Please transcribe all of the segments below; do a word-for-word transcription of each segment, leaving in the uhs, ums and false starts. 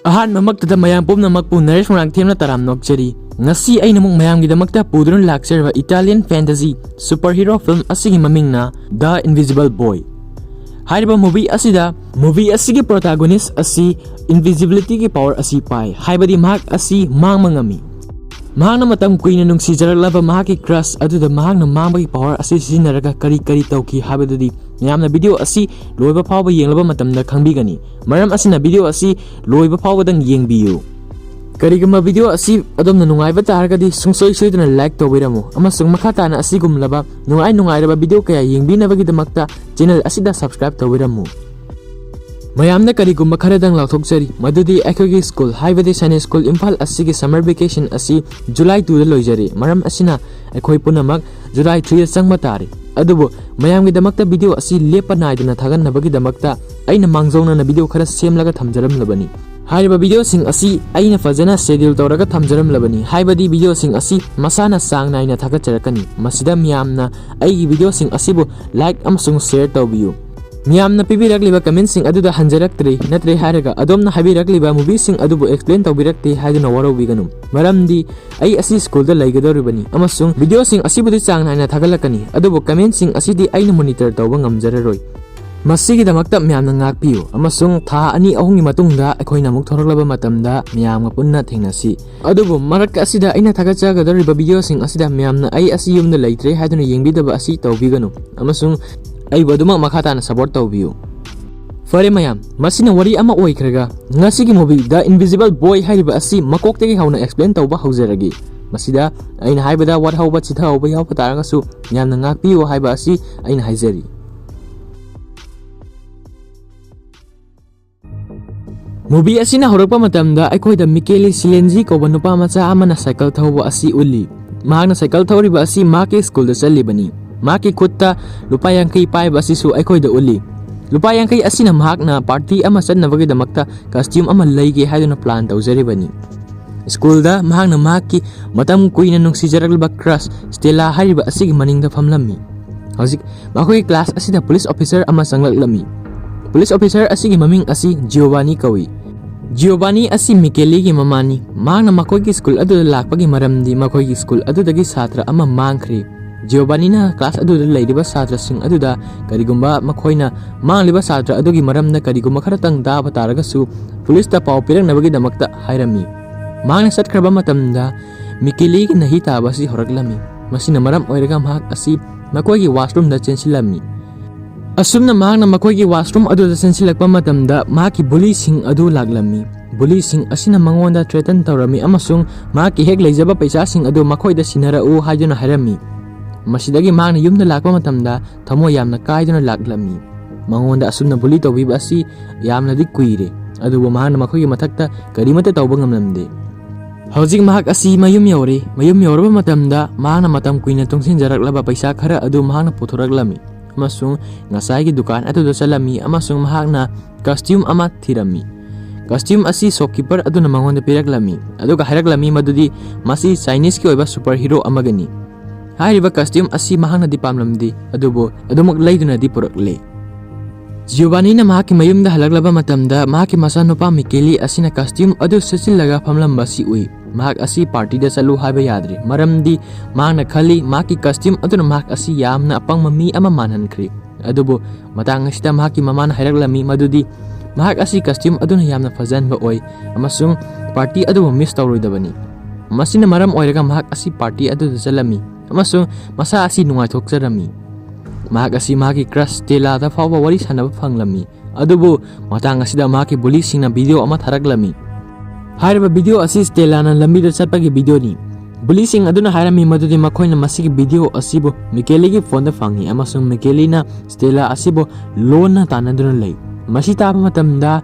ꯑꯍꯥꯟꯕꯃꯛꯇꯗ ꯃꯌꯥꯝ ꯄꯨꯝꯅꯃꯛꯄꯨ ꯅꯔꯦꯁ ꯃꯣꯏꯔꯥꯡꯊꯦꯝꯅ ꯇꯔꯥꯝꯅ ꯑꯣꯛꯆꯔꯤ꯫ ꯉꯁꯤ ꯑꯩꯅ ꯑꯃꯨꯛ ꯃꯌꯥꯝꯒꯤꯗꯃꯛꯇ ꯄꯨꯗꯨꯅ ꯂꯥꯛꯆꯔꯤꯕ Italian fantasy superhero film ꯑꯁꯤꯒꯤ ꯃꯃꯤꯡꯅ The Invisible Boy꯫ ꯍꯥꯏꯔꯤꯕ movie ꯑꯁꯤꯗ, movie ꯑꯁꯤꯒꯤ protagonist ꯑꯁꯤ invisibilityꯒꯤ power ꯑꯁꯤ ꯄꯥꯏ, ꯍꯥꯏꯕꯗꯤ ꯃꯍꯥꯛ ꯑꯁꯤ ꯃꯥꯡꯕ ꯉꯝꯃꯤ꯫ ꯃꯍꯥꯛꯅ ꯃꯇꯝ ꯀꯨꯏꯅ ꯅꯨꯡꯁꯤꯖꯔꯛꯂꯕ ꯃꯍꯥꯛꯀꯤ crush ꯑꯗꯨꯗ ꯃꯍꯥꯛꯅ ꯃꯥꯡꯕꯒꯤ power ꯑꯁꯤ ꯁꯤꯖꯤꯟꯅꯔꯒ ꯀꯔꯤ ꯀꯔꯤ ꯇꯧꯈꯤ ꯍꯥꯏꯕꯗꯨꯗꯤ ꯃꯌꯥꯝꯅ video ꯑꯁꯤ ꯂꯣꯏꯕ ꯐꯥꯎꯕ ꯌꯦꯡꯂꯕ ꯃꯇꯝꯗ ꯈꯪꯕꯤꯒꯅꯤ꯫ ꯃꯔꯝ ꯑꯁꯤꯅ video ꯑꯁꯤ ꯂꯣꯏꯕ ꯐꯥꯎꯕꯗꯪ ꯌꯦꯡꯕꯤꯌꯨ꯫ ꯀꯔꯤꯒꯨꯝꯕ video ꯑꯁꯤ ꯑꯗꯣꯝꯅ ꯅꯨꯡꯉꯥꯏꯕ ꯇꯥꯔꯒꯗꯤ ꯁꯨꯡꯁꯣꯏ ꯁꯣꯏꯗꯅ like ꯇꯧꯕꯤꯔꯝꯃꯨ, ꯑꯃꯁꯨꯡ ꯃꯈꯥ ꯇꯥꯅ ꯑꯁꯤꯒꯨꯝꯂꯕ ꯅꯨꯡꯉꯥꯏ ꯅꯨꯡꯉꯥꯏꯔꯕ video ꯀꯌꯥ ꯌꯦꯡꯕꯤꯅꯕꯒꯤꯗꯃꯛꯇ channel ꯑꯁꯤꯗ subscribe ꯇꯧꯕꯤꯔꯝꯃꯨ꯫ ꯃꯌꯥꯝꯅ ꯀꯔꯤꯒꯨꯝꯕ ꯈꯔꯗꯪ ꯂꯥꯎꯊꯣꯛꯆꯔꯤ, ꯃꯗꯨꯗꯤ ꯑꯩꯈꯣꯏꯒꯤ school, ꯍꯥꯏꯕꯗꯤ ꯁꯥꯏꯅꯤꯛ school ꯏꯝꯐꯥꯜ ꯑꯁꯤꯒꯤ summer vacation ꯑꯁꯤ July two ꯗ ꯂꯣꯏꯖꯔꯦ꯫ ꯃꯔꯝ ꯑꯁꯤꯅ ꯑꯩꯈꯣꯏ ꯄꯨꯝꯅꯃꯛ July three ꯗ ꯆꯪꯕ ꯇꯥꯔꯦ꯫ ꯑꯗꯨꯕꯨ ꯃꯌꯥꯝꯒꯤꯗꯃꯛꯇ video ꯑꯁꯤ ꯂꯦꯞꯄ ꯅꯥꯏꯗꯅ ꯊꯥꯒꯠꯅꯕꯒꯤꯗꯃꯛꯇ ꯑꯩꯅ ꯃꯥꯡꯖꯧꯅꯅ video ꯈꯔ ꯁꯦꯝꯂꯒ ꯊꯝꯖꯔꯝꯂꯕꯅꯤ꯫ ꯍꯥꯏꯔꯤꯕ videoꯁꯤꯡ ꯑꯁꯤ ꯑꯩꯅ ꯐꯖꯅ schedule ꯇꯧꯔꯒ ꯊꯝꯖꯔꯝꯂꯕꯅꯤ, ꯍꯥꯏꯕꯗꯤ videoꯁꯤꯡ ꯑꯁꯤ ꯃꯁꯥꯅ ꯆꯥꯡ ꯅꯥꯏꯅ ꯊꯥꯒꯠꯆꯔꯛꯀꯅꯤ꯫ ꯃꯁꯤꯗ ꯃꯤꯌꯥꯝꯅ ꯑꯩꯒꯤ videoꯁꯤꯡ ꯑꯁꯤꯕꯨ like ꯑꯃꯁꯨꯡ share ꯇꯧꯕꯤꯌꯨ꯫ ꯃꯤꯌꯥꯝꯅ ꯄꯤꯕꯤꯔꯛꯂꯤꯕ commentꯁꯤꯡ ꯑꯗꯨꯗ ꯍꯟꯖꯔꯛꯇ꯭ꯔꯦ, ꯅꯠꯇ꯭ꯔꯦ ꯍꯥꯏꯔꯒ ꯑꯗꯣꯝꯅ ꯍꯥꯏꯕꯤꯔꯛꯂꯤꯕ movieꯁꯤꯡ ꯑꯗꯨꯕꯨ explain ꯇꯧꯕꯤꯔꯛꯇꯦ ꯍꯥꯏꯗꯨꯅ ꯋꯥꯔꯧꯕꯤꯒꯅꯨ, ꯃꯔꯝꯗꯤ ꯑꯩ ꯑꯁꯤ schoolꯗ ꯂꯩꯒꯗꯧꯔꯤꯕꯅꯤ ꯑꯃꯁꯨꯡ videoꯁꯤꯡ ꯑꯁꯤꯕꯨꯗꯤ ꯆꯥꯡ ꯅꯥꯏꯅ ꯊꯥꯒꯠꯂꯛꯀꯅꯤ, ꯑꯗꯨꯕꯨ commentꯁꯤꯡ ꯑꯁꯤꯗꯤ ꯑꯩꯅ monitor ꯇꯧꯕ ꯉꯝꯖꯔꯔꯣꯏ꯫ ꯃꯁꯤꯒꯤꯗꯃꯛꯇ ꯃꯌꯥꯝꯅ ꯉꯥꯛꯄꯤꯌꯨ, ꯑꯃꯁꯨꯡ ꯊꯥ ꯑꯅꯤ ꯑꯍꯨꯝꯒꯤ ꯃꯇꯨꯡꯗ ꯑꯩꯈꯣꯏꯅ ꯑꯃꯨꯛ ꯊꯣꯔꯛꯂꯕ ꯃꯇꯝꯗ ꯃꯌꯥꯝꯒ ꯄꯨꯟꯅ ꯊꯦꯡꯅꯁꯤ꯫ ꯑꯗꯨꯕꯨ ꯃꯔꯛ ꯑꯁꯤꯗ ꯑꯩꯅ ꯊꯥꯒꯠꯆꯒꯗꯧꯔꯤꯕ videoꯁꯤꯡ ꯑꯁꯤꯗ ꯃꯌꯥꯝꯅ ꯑꯩ ꯑꯁꯤ ꯌꯨꯝꯗ ꯂꯩꯇ꯭ꯔꯦ ꯍꯥꯏꯗꯨꯅ ꯌꯦꯡꯕꯤꯗꯕ ꯑꯁꯤ ꯇꯧꯕꯤꯒꯅꯨ, ꯑꯃꯁꯨꯡ ꯑꯩꯕꯨ ꯑꯗꯨꯃꯛ ꯃꯈꯥ ꯇꯥꯅ support ꯇꯧꯕꯤꯌꯨ꯫ ꯐꯔꯦ ꯃꯌꯥꯝ, ꯃꯁꯤꯅ ꯋꯥꯔꯤ ꯑꯃ ꯑꯣꯏꯈ꯭ꯔꯒ, ꯉꯁꯤꯒꯤ movie The Invisible Boy ꯍꯥꯏꯔꯤꯕ ꯑꯁꯤ ꯃꯀꯣꯛꯇꯒꯤ ꯍꯧꯅ explain ꯇꯧꯕ ꯍꯧꯖꯔꯒꯦ꯫ ꯃꯁꯤꯗ ꯑꯩꯅ ꯍꯥꯏꯕꯗ ꯋꯥꯠꯍꯧꯕ ꯆꯤꯊꯍꯧꯕ ꯌꯥꯎꯕ ꯇꯥꯔꯒꯁꯨ ꯌꯥꯝꯅ ꯉꯥꯛꯄꯤꯌꯨ ꯍꯥꯏꯕ ꯑꯁꯤ ꯑꯩꯅ ꯍꯥꯏꯖꯔꯤ꯫ Movie ꯑꯁꯤꯅ ꯍꯧꯔꯛꯄ ꯃꯇꯝꯗ ꯑꯩꯈꯣꯏꯗ ꯃꯤꯀꯦꯂꯤ ꯁꯤꯂꯦꯟꯖꯤ ꯀꯧꯕ ꯅꯨꯄꯥ ꯃꯆꯥ ꯑꯃꯅ ꯁꯥꯏꯀꯜ ꯊꯧꯕ ꯑꯁꯤ ꯎꯠꯂꯤ꯫ ꯃꯍꯥꯛꯅ ꯁꯥꯏꯀꯜ ꯊꯧꯔꯤꯕ ꯑꯁꯤ ꯃꯍꯥꯛꯀꯤ schoolꯗ ꯆꯠꯂꯤꯕꯅꯤ꯫ ꯃꯍꯥꯛꯀꯤ ꯈꯨꯠꯇ ꯂꯨꯄꯥ ꯌꯥꯡꯈꯩ ꯄꯥꯏꯕ ꯑꯁꯤꯁꯨ ꯑꯩꯈꯣꯏꯗ ꯎꯠꯂꯤ꯫ ꯂꯨꯄꯥ ꯌꯥꯡꯈꯩ ꯑꯁꯤꯅ ꯃꯍꯥꯛꯅ party ꯑꯃ ꯆꯠꯅꯕꯒꯤꯗꯃꯛꯇ costume ꯑꯃ ꯂꯩꯒꯦ ꯍꯥꯏꯗꯨꯅ plan ꯇꯧꯖꯔꯤꯕꯅꯤ꯫ Schoolꯗ ꯃꯍꯥꯛꯅ ꯃꯍꯥꯛꯀꯤ ꯃꯇꯝ ꯀꯨꯏꯅ ꯅꯨꯡꯁꯤꯖꯔꯛꯂꯕ crush ꯁ꯭ꯇꯦꯂꯥ ꯍꯥꯏꯔꯤꯕ ꯑꯁꯤꯒꯤ ꯃꯅꯤꯡꯗ ꯐꯝꯂꯝꯃꯤ꯫ ꯍꯧꯖꯤꯛ ꯃꯈꯣꯏꯒꯤ class ꯑꯁꯤꯗ police officer ꯑꯃ ꯆꯪꯂꯛꯂꯝꯃꯤ꯫ Police officer ꯑꯁꯤꯒꯤ ꯃꯃꯤꯡ ꯑꯁꯤ ꯖꯤꯌꯣꯚꯥꯅꯤ ꯀꯧꯏ꯫ ꯖꯤꯌꯣꯚꯥꯅꯤ ꯑꯁꯤ ꯃꯤꯀꯦꯂꯤꯒꯤ ꯃꯃꯥꯅꯤ꯫ ꯃꯍꯥꯛꯅ ꯃꯈꯣꯏꯒꯤ ꯁ꯭ꯀꯨꯜ ꯑꯗꯨꯗ ꯂꯥꯛꯄꯒꯤ ꯃꯔꯝꯗꯤ ꯃꯈꯣꯏꯒꯤ ꯁ꯭ꯀꯨꯜ ꯑꯗꯨꯗꯒꯤ ꯁꯥꯇ꯭ꯔ ꯑꯃ ꯃꯥꯡꯈ꯭ꯔꯦ꯫ ꯖꯤꯌꯣꯚꯥꯅꯤꯅ ꯀ꯭ꯂꯥꯁ ꯑꯗꯨꯗ ꯂꯩꯔꯤꯕ ꯁꯥꯇ꯭ꯔꯁꯤꯡ ꯑꯗꯨꯗ ꯀꯔꯤꯒꯨꯝꯕ ꯃꯈꯣꯏꯅ ꯃꯥꯡꯂꯤꯕ ꯁꯥꯇ꯭ꯔ ꯑꯗꯨꯒꯤ ꯃꯔꯝꯗ ꯀꯔꯤꯒꯨꯝꯕ ꯈꯔꯇꯪ ꯇꯥꯕ ꯇꯥꯔꯒꯁꯨ ꯄꯨꯂꯤꯁꯇ ꯄꯥꯎ ꯄꯤꯔꯛꯅꯕꯒꯤꯗꯃꯛꯇ ꯍꯥꯏꯔꯝꯃꯤ꯫ ꯃꯍꯥꯛꯅ ꯆꯠꯈ꯭ꯔꯕ ꯃꯇꯝꯗ ꯃꯤꯀꯦꯂꯤꯒꯤ ꯅꯥꯍꯤ ꯇꯥꯕ ꯑꯁꯤ ꯍꯧꯔꯛꯂꯝꯃꯤ꯫ ꯃꯁꯤꯅ ꯃꯔꯝ ꯑꯣꯏꯔꯒ ꯃꯍꯥꯛ ꯑꯁꯤ ꯃꯈꯣꯏꯒꯤ ꯋꯥꯁꯔꯨꯝꯗ ꯆꯦꯟꯁꯤꯜꯂꯝꯃꯤ꯫ ꯑꯁꯨꯝꯅ ꯃꯍꯥꯛꯅ ꯃꯈꯣꯏꯒꯤ ꯋꯥꯁꯔꯨꯝ ꯑꯗꯨꯗ ꯆꯦꯟꯁꯤꯜꯂꯛꯄ ꯃꯇꯝꯗ ꯃꯍꯥꯛꯀꯤ ꯕꯨꯂꯤꯁꯤꯡ ꯑꯗꯨ ꯂꯥꯛꯂꯝꯃꯤ꯫ ꯕꯨꯂꯤꯁꯤꯡ ꯑꯁꯤꯅ ꯃꯉꯣꯟꯗ ꯊ꯭ꯔꯦꯇꯟ ꯇꯧꯔꯝꯃꯤ ꯑꯃꯁꯨꯡ ꯃꯍꯥꯛꯀꯤ ꯍꯦꯛ ꯂꯩꯖꯕ ꯄꯩꯁꯥꯁꯤꯡ ꯑꯗꯨ ꯃꯈꯣꯏꯗ ꯁꯤꯟꯅꯔꯛꯎ ꯍꯥꯏꯗꯨꯅ ꯍꯥꯏꯔꯝꯃꯤ꯫ ꯃꯁꯤꯗꯒꯤ ꯃꯍꯥꯛꯅ ꯌꯨꯝꯗ ꯂꯥꯛꯄ ꯃꯇꯝꯗ ꯊꯃꯣꯏ ꯌꯥꯝꯅ ꯀꯥꯏꯗꯨꯅ ꯂꯥꯛꯂꯝꯃꯤ꯫ ꯃꯉꯣꯟꯗ ꯑꯁꯨꯝꯅ ꯕꯨꯂꯤ ꯇꯧꯕꯤꯕ ꯑꯁꯤ ꯌꯥꯝꯅꯗꯤ ꯀꯨꯏꯔꯦ, ꯑꯗꯨꯕꯨ ꯃꯍꯥꯛꯅ ꯃꯈꯣꯏꯒꯤ ꯃꯊꯛꯇ ꯀꯔꯤꯃꯠꯇ ꯇꯧꯕ ꯉꯝꯂꯝꯗꯦ꯫ ꯍꯧꯖꯤꯛ ꯃꯍꯥꯛ ꯑꯁꯤ ꯃꯌꯨꯝ ꯌꯧꯔꯦ꯫ ꯃꯌꯨꯝ ꯌꯧꯔꯕ ꯃꯇꯝꯗ ꯃꯍꯥꯛꯅ ꯃꯇꯝ ꯀꯨꯏꯅ ꯇꯨꯡꯁꯤꯟꯖꯔꯛꯂꯕ ꯄꯩꯁꯥ ꯈꯔ ꯑꯗꯨ ꯃꯍꯥꯛꯅ ꯄꯨꯊꯣꯔꯛꯂꯝꯃꯤ ꯑꯃꯁꯨꯡ ꯉꯁꯥꯏꯒꯤ ꯗꯨꯀꯥꯟ ꯑꯗꯨꯗ ꯆꯠꯂꯝꯃꯤ ꯑꯃꯁꯨꯡ ꯃꯍꯥꯛꯅ ꯀꯁꯇ꯭ꯌꯨꯝ ꯑꯃ ꯊꯤꯔꯝꯃꯤ꯫ ꯀꯁꯇ꯭ꯌꯨꯝ ꯑꯁꯤ ꯁꯣꯞꯀꯤꯄꯔ ꯑꯗꯨꯅ ꯃꯉꯣꯟꯗ ꯄꯤꯔꯛꯂꯝꯃꯤ, ꯑꯗꯨꯒ ꯍꯥꯏꯔꯛꯂꯝꯃꯤ ꯃꯗꯨꯗꯤ ꯃꯁꯤ ꯆꯥꯏꯅꯤꯁꯀꯤ ꯑꯣꯏꯕ ꯁꯨꯄꯔ ꯍꯤꯔꯣ ꯑꯃꯒꯅꯤ꯫ ꯍꯥꯏꯔꯤꯕ ꯀꯁꯇ꯭ꯌꯨꯝ ꯑꯁꯤ ꯃꯍꯥꯛꯅꯗꯤ ꯄꯥꯝꯂꯝꯗꯦ, ꯑꯗꯨꯕꯨ ꯑꯗꯨꯃꯛ ꯂꯩꯗꯨꯅꯗꯤ ꯄꯨꯔꯛꯂꯦ꯫ ꯖꯤꯌꯣꯚꯥꯅꯤꯅ ꯃꯍꯥꯛꯀꯤ ꯃꯌꯨꯝꯗ ꯍꯜꯂꯛꯂꯕ ꯃꯇꯝꯗ, ꯃꯍꯥꯛꯀꯤ ꯃꯆꯥꯅꯨꯄꯥ ꯃꯤꯀꯦꯂꯤ ꯑꯁꯤꯅ ꯀꯁꯇ꯭ꯌꯨꯝ ꯑꯗꯨ ꯁꯦꯠꯆꯤꯜꯂꯒ ꯐꯝꯂꯝꯕ ꯑꯁꯤ ꯎꯏ꯫ ꯃꯍꯥꯛ ꯑꯁꯤ ꯄꯥꯔꯇꯤꯗ ꯆꯠꯂꯨ ꯍꯥꯏꯕ ꯌꯥꯗ꯭ꯔꯦ, ꯃꯔꯝꯗꯤ ꯃꯍꯥꯛꯅ ꯈꯜꯂꯤ ꯃꯍꯥꯛꯀꯤ ꯀꯁꯇ꯭ꯌꯨꯝ ꯑꯗꯨꯅ ꯃꯍꯥꯛ ꯑꯁꯤ ꯌꯥꯝꯅ ꯑꯄꯪꯕ ꯃꯤ ꯑꯃ ꯃꯥꯟꯍꯟꯈ꯭ꯔꯦ꯫ ꯑꯗꯨꯕꯨ ꯃꯇꯥꯡ ꯑꯁꯤꯗ ꯃꯍꯥꯛꯀꯤ ꯃꯃꯥꯅ ꯍꯥꯏꯔꯛꯂꯝꯃꯤ ꯃꯗꯨꯗꯤ ꯃꯍꯥꯛ ꯑꯁꯤ ꯀꯁꯇ꯭ꯌꯨꯝ ꯑꯗꯨꯅ ꯌꯥꯝꯅ ꯐꯖꯍꯟꯕ ꯑꯣꯏ ꯑꯃꯁꯨꯡ ꯄꯥꯔꯇꯤ ꯑꯗꯨꯕꯨ ꯃꯤꯁ ꯇꯧꯔꯣꯏꯗꯕꯅꯤ꯫ ꯃꯁꯤꯅ ꯃꯔꯝ ꯑꯣꯏꯔꯒ ꯃꯍꯥꯛ ꯑꯁꯤ ꯄꯥꯔꯇꯤ ꯑꯗꯨꯗ ꯆꯠꯂꯝꯃꯤ ꯑꯃꯁꯨꯡ ꯃꯁꯥ ꯑꯁꯤ ꯅꯨꯡꯉꯥꯏꯊꯣꯛꯆꯔꯝꯃꯤ꯫ ꯃꯍꯥꯛ ꯑꯁꯤ ꯃꯍꯥꯛꯀꯤ ꯀ꯭ꯔꯁ ꯁ꯭ꯇꯦꯂꯥꯗ ꯐꯥꯎꯕ ꯋꯥꯔꯤ ꯁꯥꯟꯅꯕ ꯐꯪꯂꯝꯃꯤ꯫ ꯑꯗꯨꯕꯨ ꯃꯇꯥꯡ ꯑꯁꯤꯗ ꯃꯍꯥꯛꯀꯤ ꯕꯨꯂꯤꯁꯤꯡꯅ ꯚꯤꯗꯤꯑꯣ ꯑꯃ ꯊꯥꯔꯛꯂꯝꯃꯤ꯫ ꯍꯥꯏꯔꯤꯕ ꯚꯤꯗꯤꯑꯣ ꯑꯁꯤ ꯁ꯭ꯇꯦꯂꯥꯅ ꯂꯝꯕꯤꯗ ꯆꯠꯄꯒꯤ ꯚꯤꯗꯤꯑꯣꯅꯤ꯫ ꯕꯨꯂꯤꯁꯤꯡ ꯑꯗꯨꯅ ꯍꯥꯏꯔꯝꯃꯤ ꯃꯗꯨꯗꯤ ꯃꯈꯣꯏꯅ ꯃꯁꯤꯒꯤ ꯚꯤꯗꯤꯑꯣ ꯑꯁꯤꯕꯨ ꯃꯤꯀꯦꯂꯤꯒꯤ ꯐꯣꯟꯗ ꯐꯪꯉꯤ ꯑꯃꯁꯨꯡ ꯃꯤꯀꯦꯂꯤꯅ ꯁ꯭ꯇꯦꯂꯥ ꯑꯁꯤꯕꯨ ꯂꯣꯟꯅ ꯇꯥꯟꯅꯗꯨꯅ ꯂꯩ꯫ ꯃꯁꯤ ꯇꯥꯕ ꯃꯇꯝꯗ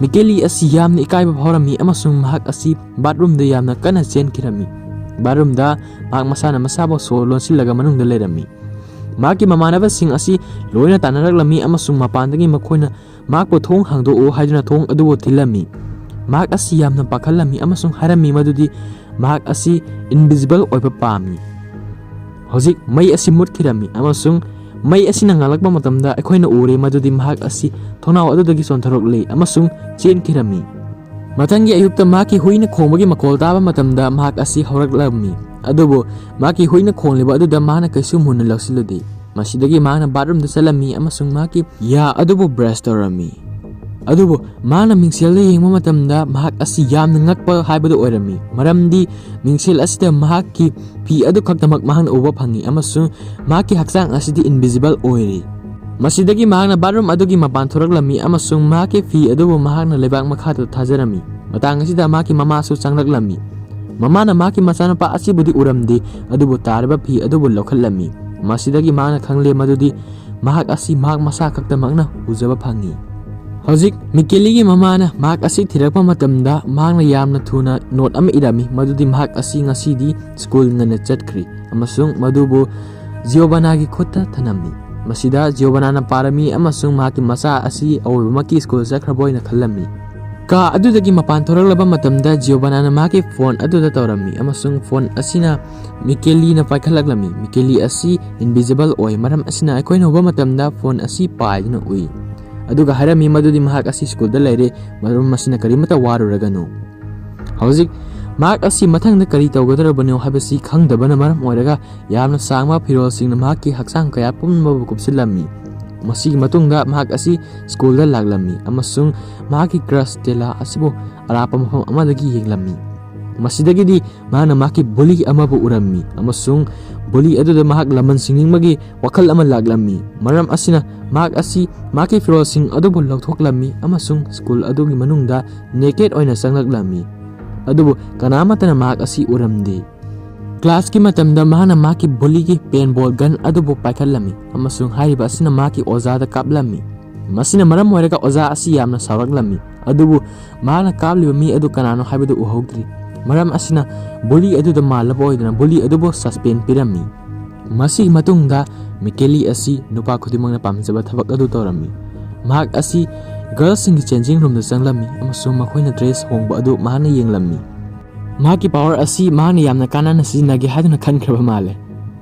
ꯃꯤꯀꯦꯂꯤ ꯑꯁꯤ ꯌꯥꯝꯅ ꯏꯀꯥꯏꯕ ꯐꯥꯎꯔꯝꯃꯤ ꯑꯃꯁꯨꯡ ꯃꯍꯥꯛ ꯑꯁꯤ ꯕꯥꯠꯔꯨꯝꯗ ꯌꯥꯝꯅ ꯀꯟꯅ ꯆꯦꯟꯈꯤꯔꯝꯃꯤ꯫ ꯕꯥꯠꯔꯨꯝꯗ ꯃꯍꯥꯛ ꯃꯁꯥꯅ ꯃꯁꯥꯕꯨ ꯁꯣ ꯂꯣꯟꯁꯤꯜꯂꯒ ꯃꯅꯨꯡꯗ ꯂꯩꯔꯝꯃꯤ꯫ ꯃꯍꯥꯛꯀꯤ ꯃꯃꯥꯟꯅꯕꯁꯤꯡ ꯑꯁꯤ ꯂꯣꯏꯅ ꯇꯥꯟꯅꯔꯛꯂꯝꯃꯤ ꯑꯃꯁꯨꯡ ꯃꯄꯥꯟꯗꯒꯤ ꯃꯈꯣꯏꯅ ꯃꯍꯥꯛꯄꯨ "ꯊꯣꯡ ꯍꯥꯡꯗꯣꯛꯎ" ꯍꯥꯏꯗꯨꯅ ꯊꯣꯡ ꯑꯗꯨꯕꯨ ꯊꯤꯜꯂꯝꯃꯤ꯫ ꯃꯍꯥꯛ ꯑꯁꯤ ꯌꯥꯝꯅ ꯄꯥꯈꯠꯂꯝꯃꯤ ꯑꯃꯁꯨꯡ ꯍꯥꯏꯔꯝꯃꯤ ꯃꯗꯨꯗꯤ ꯃꯍꯥꯛ ꯑꯁꯤ ꯏꯟꯚꯤꯖꯤꯕꯜ ꯑꯣꯏꯕ ꯄꯥꯝꯃꯤ꯫ ꯍꯧꯖꯤꯛ ꯃꯩ ꯑꯁꯤ ꯃꯨꯠꯈꯤꯔꯝꯃꯤ ꯑꯃꯁꯨꯡ ꯃꯩ ꯑꯁꯤꯅ ꯉꯥꯜꯂꯛꯄ ꯃꯇꯝꯗ ꯑꯩꯈꯣꯏꯅ ꯎꯔꯦ ꯃꯗꯨꯗꯤ ꯃꯍꯥꯛ ꯑꯁꯤ ꯊꯣꯡꯅꯥꯎ ꯑꯗꯨꯗꯒꯤ ꯆꯣꯟꯊꯣꯔꯛꯂꯦ ꯑꯃꯁꯨꯡ ꯆꯦꯟꯈꯤꯔꯝꯃꯤ꯫ ꯃꯊꯪꯒꯤ ꯑꯌꯨꯛꯇ ꯃꯍꯥꯛꯀꯤ ꯍꯨꯏꯅ ꯈꯣꯡꯕꯒꯤ ꯃꯈꯣꯜ ꯇꯥꯕ ꯃꯇꯝꯗ ꯃꯍꯥꯛ ꯑꯁꯤ ꯍꯧꯔꯛꯂꯝꯃꯤ꯫ ꯑꯗꯨꯕꯨ ꯃꯍꯥꯛꯀꯤ ꯍꯨꯏꯅ ꯈꯣꯡꯂꯤꯕ ꯑꯗꯨꯗ ꯃꯍꯥꯛꯅ ꯀꯩꯁꯨ ꯃꯨꯟꯅ ꯂꯧꯁꯤꯜꯂꯨꯗꯦ꯫ ꯃꯁꯤꯗꯒꯤ ꯃꯍꯥꯛꯅ ꯕꯥꯠꯔꯨꯝꯗ ꯆꯠꯂꯝꯃꯤ ꯑꯃꯁꯨꯡ ꯃꯍꯥꯛꯀꯤ ꯌꯥ ꯑꯗꯨꯕꯨ ꯕ꯭ꯔꯁ ꯇꯧꯔꯝꯃꯤ꯫ ꯑꯗꯨꯕꯨ ꯃꯍꯥꯛꯅ ꯃꯤꯡꯁꯦꯜꯗ ꯌꯦꯡꯕ ꯃꯇꯝꯗ ꯃꯍꯥꯛ ꯑꯁꯤ ꯌꯥꯝꯅ ꯉꯛꯄ ꯍꯥꯏꯕꯗꯨ ꯑꯣꯏꯔꯝꯃꯤ, ꯃꯔꯝꯗꯤ ꯃꯤꯡꯁꯦꯜ ꯑꯁꯤꯗ ꯃꯍꯥꯛꯀꯤ ꯐꯤ ꯑꯗꯨ ꯈꯛꯇꯃꯛ ꯃꯍꯥꯛꯅ ꯎꯕ ꯐꯪꯏ ꯑꯃꯁꯨꯡ ꯃꯍꯥꯛꯀꯤ ꯍꯛꯆꯥꯡ ꯑꯁꯤꯗꯤ ꯏꯟꯚꯤꯖꯤꯕꯜ ꯑꯣꯏꯔꯤ꯫ ꯃꯁꯤꯗꯒꯤ ꯃꯍꯥꯛꯅ ꯕꯥꯠꯔꯨꯝ ꯑꯗꯨꯒꯤ ꯃꯄꯥꯟ ꯊꯣꯔꯛꯂꯝꯃꯤ ꯑꯃꯁꯨꯡ ꯃꯍꯥꯛꯀꯤ ꯐꯤ ꯑꯗꯨꯕꯨ ꯃꯍꯥꯛꯅ ꯂꯩꯕꯥꯛ ꯃꯈꯥꯗ ꯊꯥꯖꯔꯝꯃꯤ꯫ ꯃꯇꯥꯡ ꯑꯁꯤꯗ ꯃꯍꯥꯛꯀꯤ ꯃꯃꯥꯁꯨ ꯆꯪꯂꯛꯂꯝꯃꯤ꯫ ꯃꯃꯥꯅ ꯃꯍꯥꯛꯀꯤ ꯃꯆꯥꯅꯨꯄꯥ ꯑꯁꯤꯕꯨꯗꯤ ꯎꯔꯝꯗꯦ, ꯑꯗꯨꯕꯨ ꯇꯥꯔꯤꯕ ꯐꯤ ꯑꯗꯨꯕꯨ ꯂꯧꯈꯠꯂꯝꯃꯤ꯫ ꯃꯁꯤꯗꯒꯤ ꯃꯍꯥꯛꯅ ꯈꯪꯂꯦ ꯃꯗꯨꯗꯤ ꯃꯍꯥꯛ ꯑꯁꯤ ꯃꯍꯥꯛ ꯃꯁꯥ ꯈꯛꯇꯃꯛꯅ ꯎꯖꯕ ꯐꯪꯏ꯫ ꯍꯧꯖꯤꯛ ꯃꯤꯀꯦꯂꯤꯒꯤ ꯃꯃꯥꯅ ꯃꯍꯥꯛ ꯑꯁꯤ ꯊꯤꯔꯛꯄ ꯃꯇꯝꯗ ꯃꯍꯥꯛꯅ ꯌꯥꯝꯅ ꯊꯨꯅ ꯅꯣꯠ ꯑꯃ ꯏꯔꯝꯃꯤ, ꯃꯗꯨꯗꯤ ꯃꯍꯥꯛ ꯑꯁꯤ ꯉꯁꯤꯗꯤ ꯁ꯭ꯀꯨꯜ ꯉꯟꯅ ꯆꯠꯈ꯭ꯔꯤ ꯑꯃꯁꯨꯡ ꯃꯗꯨꯕꯨ ꯖꯤꯌꯣꯕꯥꯅꯥꯒꯤ ꯈꯨꯠꯇ ꯊꯅꯝꯃꯤ꯫ ꯃꯁꯤꯗ ꯖꯤꯌꯣꯕꯥꯅꯥꯅ ꯄꯥꯔꯝꯃꯤ ꯑꯃꯁꯨꯡ ꯃꯍꯥꯛꯀꯤ ꯃꯆꯥ ꯑꯁꯤ ꯑꯋꯣꯏꯕꯃꯛꯀꯤ ꯁ꯭ꯀꯨꯜ ꯆꯠꯈ꯭ꯔꯕ ꯑꯣꯏꯅ ꯈꯜꯂꯝꯃꯤ꯫ ꯀꯥ ꯑꯗꯨꯗꯒꯤ ꯃꯄꯥꯟ ꯊꯣꯔꯛꯂꯕ ꯃꯇꯝꯗ ꯖꯤꯌꯣꯕꯥꯅꯥꯅ ꯃꯍꯥꯛꯀꯤ ꯐꯣꯟ ꯑꯗꯨꯗ ꯇꯧꯔꯝꯃꯤ ꯑꯃꯁꯨꯡ ꯐꯣꯟ ꯑꯁꯤꯅ ꯃꯤꯀꯦꯂꯤꯅ ꯄꯥꯏꯈꯠꯂꯛꯂꯝꯃꯤ꯫ ꯃꯤꯀꯦꯂꯤ ꯑꯁꯤ ꯏꯟꯚꯤꯖꯤꯕꯜ ꯑꯣꯏ, ꯃꯔꯝ ꯑꯁꯤꯅ ꯑꯩꯈꯣꯏꯅ ꯎꯕ ꯃꯇꯝꯗ ꯐꯣꯟ ꯑꯁꯤ ꯄꯥꯏꯗꯨꯅ ꯎꯏ, ꯑꯗꯨꯒ ꯍꯥꯏꯔꯝꯃꯤ ꯃꯗꯨꯗꯤ ꯃꯍꯥꯛ ꯑꯁꯤ ꯁ꯭ꯀꯨꯜꯗ ꯂꯩꯔꯦ, ꯃꯔꯝ ꯑꯁꯤꯅ ꯀꯔꯤꯃꯠꯇ ꯋꯥꯔꯨꯔꯒꯅꯨ꯫ ꯍꯧꯖꯤꯛ ꯃꯍꯥꯛ ꯑꯁꯤ ꯃꯊꯪꯗ ꯀꯔꯤ ꯇꯧꯒꯗꯧꯔꯕꯅꯣ ꯍꯥꯏꯕꯁꯤ ꯈꯪꯗꯕꯅ ꯃꯔꯝ ꯑꯣꯏꯔꯒ ꯌꯥꯝꯅ ꯁꯥꯡꯕ ꯐꯤꯔꯣꯜꯁꯤꯡꯅ ꯃꯍꯥꯛꯀꯤ ꯍꯛꯆꯥꯡ ꯀꯌꯥ ꯄꯨꯝꯅꯃꯛꯄꯨ ꯀꯨꯞꯁꯤꯜꯂꯝꯃꯤ꯫ ꯃꯁꯤꯒꯤ ꯃꯇꯨꯡꯗ ꯃꯍꯥꯛ ꯑꯁꯤ ꯁ꯭ꯀꯨꯜꯗ ꯂꯥꯛꯂꯝꯃꯤ ꯑꯃꯁꯨꯡ ꯃꯍꯥꯛꯀꯤ ꯀ꯭ꯔꯁ ꯁ꯭ꯇꯦꯂꯥ ꯑꯁꯤꯕꯨ ꯑꯔꯥꯞꯄ ꯃꯐꯝ ꯑꯃꯗꯒꯤ ꯌꯦꯡꯂꯝꯃꯤ꯫ ꯃꯁꯤꯗꯒꯤꯗꯤ ꯃꯍꯥꯛꯅ ꯃꯍꯥꯛꯀꯤ ꯕꯨꯂꯤ ꯑꯃꯕꯨ ꯎꯔꯝꯃꯤ ꯑꯃꯁꯨꯡ ꯕꯨꯂꯤ ꯑꯗꯨꯗ ꯃꯍꯥꯛ ꯂꯃꯟ ꯁꯤꯡꯅꯤꯡꯕꯒꯤ ꯋꯥꯈꯜ ꯑꯃ ꯂꯥꯛꯂꯝꯃꯤ꯫ ꯃꯔꯝ ꯑꯁꯤꯅ ꯃꯍꯥꯛ ꯑꯁꯤ ꯃꯍꯥꯛꯀꯤ ꯐꯤꯔꯣꯜꯁꯤꯡ ꯑꯗꯨꯕꯨ ꯂꯧꯊꯣꯛꯂꯝꯃꯤ ꯑꯃꯁꯨꯡ ꯁ꯭ꯀꯨꯜ ꯑꯗꯨꯒꯤ ꯃꯅꯨꯡꯗ ꯅꯦꯀꯦꯠ ꯑꯣꯏꯅ ꯆꯪꯂꯛꯂꯝꯃꯤ꯫ ꯑꯗꯨꯕꯨ ꯀꯅꯥꯃꯠꯇꯅ ꯃꯍꯥꯛ ꯑꯁꯤ ꯎꯔꯝꯗꯦ꯫ ꯀ꯭ꯂꯥꯁꯀꯤ ꯃꯇꯝꯗ ꯃꯍꯥꯛꯅ ꯃꯍꯥꯛꯀꯤ ꯕꯨꯂꯤꯒꯤ ꯄꯦꯟꯕꯣꯜ ꯒꯟ ꯑꯗꯨꯕꯨ ꯄꯥꯏꯈꯠꯂꯝꯃꯤ ꯑꯃꯁꯨꯡ ꯍꯥꯏꯔꯤꯕ ꯑꯁꯤꯅ ꯃꯍꯥꯛꯀꯤ ꯑꯣꯖꯥꯗ ꯀꯥꯞꯂꯝꯃꯤ꯫ ꯃꯁꯤꯅ ꯃꯔꯝ ꯑꯣꯏꯔꯒ ꯑꯣꯖꯥ ꯑꯁꯤ ꯌꯥꯝꯅ ꯁꯥꯎꯔꯛꯂꯝꯃꯤ, ꯑꯗꯨꯕꯨ ꯃꯍꯥꯛꯅ ꯀꯥꯞꯂꯤꯕ ꯃꯤ ꯑꯗꯨ ꯀꯅꯥꯅꯣ ꯍꯥꯏꯕꯗꯨ ꯎꯍꯧꯗ꯭ꯔꯤ꯫ ꯃꯔꯝ ꯑꯁꯤꯅ ꯕꯨꯂꯤ ꯑꯗꯨꯗ ꯃꯥꯜꯂꯕ ꯑꯣꯏꯗꯨꯅ ꯕꯨꯂꯤ ꯑꯗꯨꯕꯨ ꯁꯁꯄꯦꯟ ꯄꯤꯔꯝꯃꯤ꯫ ꯃꯁꯤꯒꯤ ꯃꯇꯨꯡꯗ ꯃꯤꯀꯦꯂꯤ ꯑꯁꯤ ꯅꯨꯄꯥ ꯈꯨꯗꯤꯡꯃꯛꯅ ꯄꯥꯝꯖꯕ ꯊꯕꯛ ꯑꯗꯨ ꯇꯧꯔꯝꯃꯤ꯫ ꯃꯍꯥꯛ ꯑꯁꯤ ꯒꯔꯜꯁꯤꯡꯒꯤ ꯆꯦꯟꯖꯤꯡ ꯔꯨꯝꯗ ꯆꯪꯂꯝꯃꯤ ꯑꯃꯁꯨꯡ ꯃꯈꯣꯏꯅ ꯗ꯭ꯔꯦꯁ ꯍꯣꯡꯕ ꯑꯗꯨ ꯃꯍꯥꯛꯅ ꯌꯦꯡꯂꯝꯃꯤ꯫ ꯃꯍꯥꯛꯀꯤ ꯄꯥꯋꯔ ꯑꯁꯤ ꯃꯍꯥꯛꯅ ꯌꯥꯝꯅ ꯀꯥꯟꯅꯅ ꯁꯤꯖꯤꯟꯅꯒꯦ ꯍꯥꯏꯗꯨꯅ ꯈꯟꯈ꯭ꯔꯕ ꯃꯥꯜꯂꯦ꯫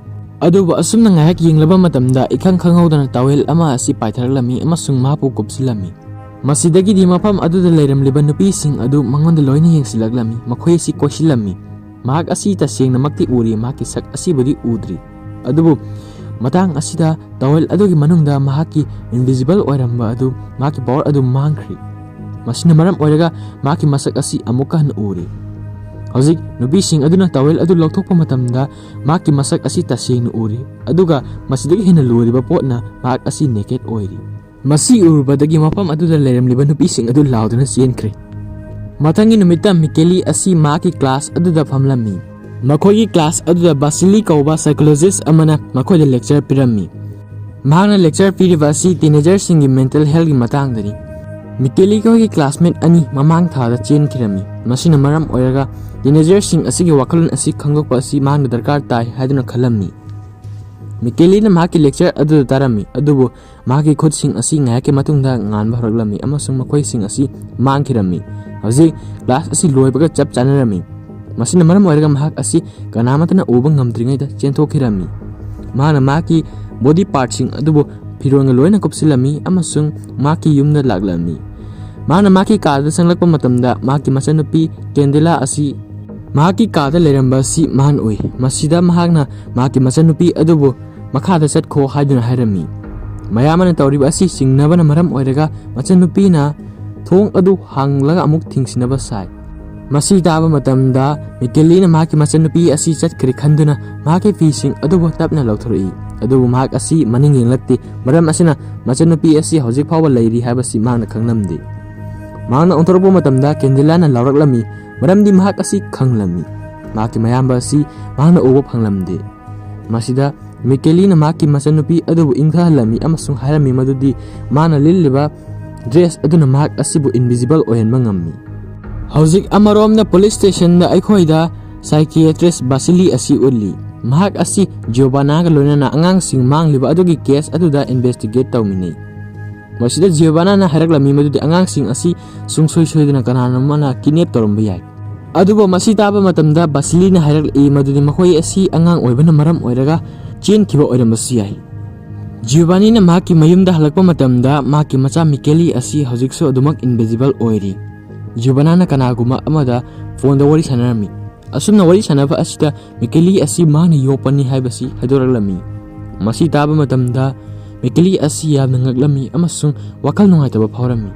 ꯑꯗꯨꯕꯨ ꯑꯁꯨꯝꯅ ꯉꯥꯏꯍꯥꯛ ꯌꯦꯡꯂꯕ ꯃꯇꯝꯗ ꯏꯈꯪ ꯈꯪꯍꯧꯗꯅ ꯇꯥꯋꯦꯜ ꯑꯃ ꯑꯁꯤ ꯄꯥꯏꯊꯔꯛꯂꯝꯃꯤ ꯑꯃꯁꯨꯡ ꯃꯍꯥꯛꯄꯨ ꯀꯨꯞꯁꯤꯜꯂꯝꯃꯤ꯫ ꯃꯁꯤꯗꯒꯤꯗꯤ ꯃꯐꯝ ꯑꯗꯨꯗ ꯂꯩꯔꯝꯂꯤꯕ ꯅꯨꯄꯤꯁꯤꯡ ꯑꯗꯨ ꯃꯉꯣꯟꯗ ꯂꯣꯏꯅ ꯌꯦꯡꯁꯤꯜꯂꯛꯂꯝꯃꯤ꯫ ꯃꯈꯣꯏ ꯑꯁꯤ ꯀꯣꯏꯁꯤꯜꯂꯝꯃꯤ꯫ ꯃꯍꯥꯛ ꯑꯁꯤ ꯇꯁꯦꯡꯅꯃꯛꯇꯤ ꯎꯔꯤ, ꯃꯍꯥꯛꯀꯤ ꯁꯛ ꯑꯁꯤꯕꯨꯗꯤ ꯎꯗ꯭ꯔꯤ꯫ ꯑꯗꯨꯕꯨ ꯃꯇꯥꯡ ꯑꯁꯤꯗ ꯇꯋꯦꯜ ꯑꯗꯨꯒꯤ ꯃꯅꯨꯡꯗ ꯃꯍꯥꯛꯀꯤ ꯏꯟꯚꯤꯖꯤꯕꯜ ꯑꯣꯏꯔꯝꯕ ꯑꯗꯨ, ꯃꯍꯥꯛꯀꯤ ꯄꯋꯔ ꯑꯗꯨ ꯃꯥꯡꯈ꯭ꯔꯤ꯫ ꯃꯁꯤꯅ ꯃꯔꯝ ꯑꯣꯏꯔꯒ ꯃꯍꯥꯛꯀꯤ ꯃꯁꯛ ꯑꯁꯤ ꯑꯃꯨꯛꯀ ꯍꯟꯅ ꯎꯔꯤ꯫ ꯍꯧꯖꯤꯛ ꯅꯨꯄꯤꯁꯤꯡ ꯑꯗꯨꯅ ꯇꯋꯦꯜ ꯑꯗꯨ ꯂꯧꯊꯣꯛꯄ ꯃꯇꯝꯗ ꯃꯍꯥꯛꯀꯤ ꯃꯁꯛ ꯑꯁꯤ ꯇꯁꯦꯡꯅ ꯎꯔꯤ, ꯑꯗꯨꯒ ꯃꯁꯤꯗꯒꯤ ꯍꯦꯟꯅ ꯂꯨꯔꯤꯕ ꯄꯣꯠꯅ ꯃꯍꯥꯛ ꯑꯁꯤ ꯅꯦꯀꯦꯠ ꯑꯣꯏꯔꯤ꯫ ꯃꯁꯤ ꯎꯔꯨꯕꯗꯒꯤ ꯃꯐꯝ ꯑꯗꯨꯗ ꯂꯩꯔꯝꯂꯤꯕ ꯅꯨꯄꯤꯁꯤꯡ ꯑꯗꯨ ꯂꯥꯎꯗꯨꯅ ꯆꯦꯟꯈ꯭ꯔꯦ꯫ ꯃꯊꯪꯒꯤ ꯅꯨꯃꯤꯠꯇ ꯃꯤꯀꯦꯂꯤ ꯑꯁꯤ ꯃꯍꯥꯛꯀꯤ ꯀ꯭ꯂꯥꯁ ꯑꯗꯨꯗ ꯐꯝꯂꯝꯃꯤ꯫ ꯃꯈꯣꯏꯒꯤ ꯀ꯭ꯂꯥꯁ ꯑꯗꯨꯗ ꯕꯥꯁꯤꯂꯤ ꯀꯧꯕ ꯁꯥꯏꯀꯣꯂꯣꯖꯤꯁ ꯑꯃꯅ ꯃꯈꯣꯏꯗ ꯂꯦꯛꯆꯔ ꯄꯤꯔꯝꯃꯤ꯫ ꯃꯍꯥꯛꯅ ꯂꯦꯛꯆꯔ ꯄꯤꯔꯤꯕ ꯑꯁꯤ ꯇꯤꯅꯦꯖꯔꯁꯤꯡꯒꯤ ꯃꯦꯟꯇꯦꯜ ꯍꯦꯜꯊꯀꯤ ꯃꯇꯥꯡꯗꯅꯤ꯫ ꯃꯤꯀꯦꯂꯤ ꯈꯣꯏꯒꯤ ꯀ꯭ꯂꯥꯁꯃꯦꯠ ꯑꯅꯤ ꯃꯃꯥꯡ ꯊꯥꯗ ꯆꯦꯟꯈꯤꯔꯝꯃꯤ꯫ ꯃꯁꯤꯅ ꯃꯔꯝ ꯑꯣꯏꯔꯒ ꯇꯤꯅꯦꯖꯔꯁꯤꯡ ꯑꯁꯤꯒꯤ ꯋꯥꯈꯜꯂꯣꯟ ꯑꯁꯤ ꯈꯪꯗꯣꯛꯄ ꯑꯁꯤ ꯃꯍꯥꯛꯅ ꯗꯔꯀꯥꯔ ꯇꯥꯏ ꯍꯥꯏꯗꯨꯅ ꯈꯜꯂꯝꯃꯤ꯫ ꯃꯤꯀꯦꯂꯤꯅ ꯃꯍꯥꯛꯀꯤ ꯂꯦꯛꯆꯔ ꯑꯗꯨꯗ ꯇꯥꯔꯝꯃꯤ, ꯑꯗꯨꯕꯨ ꯃꯍꯥꯛꯀꯤ ꯈꯨꯠꯁꯤꯡ ꯑꯁꯤ ꯉꯥꯏꯍꯥꯛꯀꯤ ꯃꯇꯨꯡꯗ ꯉꯥꯟꯕ ꯍꯧꯔꯛꯂꯝꯃꯤ ꯑꯃꯁꯨꯡ ꯃꯈꯣꯏꯁꯤꯡ ꯑꯁꯤ ꯃꯥꯡꯈꯤꯔꯝꯃꯤ꯫ ꯍꯧꯖꯤꯛ ꯀ꯭ꯂꯥꯁ ꯑꯁꯤ ꯂꯣꯏꯕꯒ ꯆꯞ ꯆꯥꯅꯔꯝꯃꯤ꯫ ꯃꯁꯤꯅ ꯃꯔꯝ ꯑꯣꯏꯔꯒ ꯃꯍꯥꯛ ꯑꯁꯤ ꯀꯅꯥꯃꯠꯇꯅ ꯎꯕ ꯉꯝꯗ꯭ꯔꯤꯉꯩꯗ ꯆꯦꯟꯊꯣꯛꯈꯤꯔꯝꯃꯤ꯫ ꯃꯍꯥꯛꯅ ꯃꯍꯥꯛꯀꯤ ꯕꯣꯗꯤ ꯄꯥꯔꯠꯁꯤꯡ ꯑꯗꯨꯕꯨ ꯐꯤꯔꯣꯜꯒ ꯂꯣꯏꯅ ꯀꯨꯞꯁꯤꯜꯂꯝꯃꯤ ꯑꯃꯁꯨꯡ ꯃꯍꯥꯛꯀꯤ ꯌꯨꯝꯗ ꯂꯥꯛꯂꯝꯃꯤ꯫ ꯃꯍꯥꯛꯅ ꯃꯍꯥꯛꯀꯤ ꯀꯥꯗ ꯆꯪꯂꯛꯄ ꯃꯇꯝꯗ ꯃꯍꯥꯛꯀꯤ ꯃꯆꯟꯅꯨꯄꯤ ꯀꯦꯟꯗꯦꯂꯥ ꯑꯁꯤ ꯃꯍꯥꯛꯀꯤ ꯀꯥꯗ ꯂꯩꯔꯝꯕ ꯑꯁꯤ ꯃꯍꯥꯛꯅ ꯎꯏ꯫ ꯃꯁꯤꯗ ꯃꯍꯥꯛꯅ ꯃꯍꯥꯛꯀꯤ ꯃꯆꯟꯅꯨꯄꯤ ꯑꯗꯨꯕꯨ ꯃꯈꯥꯗ ꯆꯠꯈꯣ ꯍꯥꯏꯗꯨꯅ ꯍꯥꯏꯔꯝꯃꯤ꯫ ꯃꯌꯥꯝ ꯑꯃꯅ ꯇꯧꯔꯤꯕ ꯑꯁꯤ ꯆꯤꯡꯅꯕꯅ ꯃꯔꯝ ꯑꯣꯏꯔꯒ ꯃꯆꯟꯅꯨꯄꯤꯅ ꯊꯣꯡ ꯑꯗꯨ ꯍꯥꯡꯂꯒ ꯑꯃꯨꯛ ꯊꯤꯡꯁꯤꯟꯅꯕ ꯁꯥꯏ꯫ ꯃꯁꯤ ꯇꯥꯕ ꯃꯇꯝꯗ ꯃꯤꯀꯦꯂꯤꯅ ꯃꯍꯥꯛꯀꯤ ꯃꯆꯟꯅꯨꯄꯤ ꯑꯁꯤ ꯆꯠꯈ꯭ꯔꯦ ꯈꯟꯗꯨꯅ ꯃꯍꯥꯛꯀꯤ ꯐꯤꯁꯤꯡ ꯑꯗꯨꯕꯨ ꯇꯞꯅ ꯂꯧꯊꯣꯔꯛꯏ꯫ ꯑꯗꯨꯕꯨ ꯃꯍꯥꯛ ꯑꯁꯤ ꯃꯅꯤꯡ ꯌꯦꯡꯂꯛꯇꯦ꯫ ꯃꯔꯝ ꯑꯁꯤꯅ ꯃꯆꯟꯅꯨꯄꯤ ꯑꯁꯤ ꯍꯧꯖꯤꯛ ꯐꯥꯎꯕ ꯂꯩꯔꯤ ꯍꯥꯏꯕꯁꯤ ꯃꯍꯥꯛꯅ ꯈꯪꯂꯝꯗꯦ꯫ ꯃꯍꯥꯛꯅ ꯑꯣꯟꯊꯣꯔꯛꯄ ꯃꯇꯝꯗ ꯀꯦꯟꯗꯦꯂꯥꯅ ꯂꯥꯎꯔꯛꯂꯝꯃꯤ, ꯃꯔꯝꯗꯤ ꯃꯍꯥꯛ ꯑꯁꯤ ꯈꯪꯂꯝꯃꯤ꯫ ꯃꯍꯥꯛꯀꯤ ꯃꯌꯥꯝꯕ ꯑꯁꯤ ꯃꯍꯥꯛꯅ ꯎꯕ ꯐꯪꯂꯝꯗꯦ꯫ ꯃꯁꯤꯗ ꯃꯤꯀꯦꯂꯤꯅ ꯃꯍꯥꯛꯀꯤ ꯃꯆꯟꯅꯨꯄꯤ ꯑꯗꯨꯕꯨ ꯏꯪꯊꯍꯜꯂꯝꯃꯤ ꯑꯃꯁꯨꯡ ꯍꯥꯏꯔꯝꯃꯤ ꯃꯗꯨꯗꯤ ꯃꯥꯅ ꯂꯤꯠꯂꯤꯕ ꯗ꯭ꯔꯦꯁ ꯑꯗꯨꯅ ꯃꯍꯥꯛ ꯑꯁꯤꯕꯨ ꯏꯟꯚꯤꯖꯤꯕꯜ ꯑꯣꯏꯍꯟꯕ ꯉꯝꯃꯤ꯫ ꯍꯧꯖꯤꯛ ꯑꯃꯔꯣꯝꯗ ꯄꯨꯂꯤꯁ ꯁ꯭ꯇꯦꯁꯟꯗ ꯑꯩꯈꯣꯏꯗ ꯁꯥꯏꯀꯤꯌꯥꯇ꯭ꯔꯤꯁ ꯕꯥꯁꯤꯂꯤ ꯑꯁꯤ ꯎꯠꯂꯤ꯫ ꯃꯍꯥꯛ ꯑꯁꯤ ꯖꯤꯌꯣꯕꯥꯅꯥꯒ ꯂꯣꯏꯅꯅ ꯑꯉꯥꯡꯁꯤꯡ ꯃꯥꯡꯂꯤꯕ ꯑꯗꯨꯒꯤ ꯀꯦꯁ ꯑꯗꯨꯗ ꯏꯟꯚꯦꯁꯇꯤꯒꯦꯠ ꯇꯧꯃꯤꯟꯅꯩ꯫ ꯃꯁꯤꯗ ꯖꯤꯌꯣꯕꯥꯅꯥꯅ ꯍꯥꯏꯔꯛꯂꯝꯃꯤ ꯃꯗꯨꯗꯤ ꯑꯉꯥꯡꯁꯤꯡ ꯑꯁꯤ ꯁꯨꯡꯁꯣꯏ ꯁꯣꯏꯗꯅ ꯀꯅꯥꯅꯣꯝ ꯑꯃꯅ ꯀꯤꯗꯅꯦꯞ ꯇꯧꯔꯝꯕ ꯌꯥꯏ꯫ ꯑꯗꯨꯕꯨ ꯃꯁꯤ ꯇꯥꯕ ꯃꯇꯝꯗ ꯕꯥꯁꯤꯂꯤꯅ ꯍꯥꯏꯔꯛꯂꯛꯏ ꯃꯗꯨꯗꯤ ꯃꯈꯣꯏ ꯑꯁꯤ ꯑꯉꯥꯡ ꯑꯣꯏꯕꯅ ꯃꯔꯝ ꯑꯣꯏꯔꯒ ꯆꯦꯟꯈꯤꯕ ꯑꯣꯏꯔꯝꯕꯁꯨ ꯌꯥꯏ꯫ ꯖꯤꯌꯣꯚꯥꯅꯤꯅ ꯃꯍꯥꯛꯀꯤ ꯃꯌꯨꯝꯗ ꯍꯜꯂꯛꯄ ꯃꯇꯝꯗ, ꯃꯍꯥꯛꯀꯤ ꯃꯆꯥ ꯃꯤꯀꯦꯂꯤ ꯑꯁꯤ ꯍꯧꯖꯤꯛꯁꯨ ꯑꯗꯨꯃꯛ invisible ꯑꯣꯏꯔꯤ꯫ ꯖꯤꯌꯣꯚꯥꯅꯥꯅ ꯀꯅꯥꯒꯨꯝꯕ ꯑꯃꯗ ꯐꯣꯟꯗ ꯋꯥꯔꯤ ꯁꯥꯟꯅꯔꯝꯃꯤ꯫ ꯑꯁꯨꯝꯅ ꯋꯥꯔꯤ ꯁꯥꯟꯅꯕ ꯑꯁꯤꯗ ꯃꯤꯀꯦꯂꯤ ꯑꯁꯤ ꯃꯍꯥꯛꯅ ꯌꯣꯛꯄꯅꯤ ꯍꯥꯏꯕꯁꯤ ꯍꯥꯏꯗꯣꯔꯛꯂꯝꯃꯤ꯫ ꯃꯁꯤ ꯇꯥꯕ ꯃꯇꯝꯗ ꯃꯤꯀꯦꯂꯤ ꯑꯁꯤ ꯌꯥꯝꯅ ꯉꯛꯂꯝꯃꯤ ꯑꯃꯁꯨꯡ ꯋꯥꯈꯜ ꯅꯨꯡꯉꯥꯏꯇꯕ ꯐꯥꯎꯔꯝꯃꯤ꯫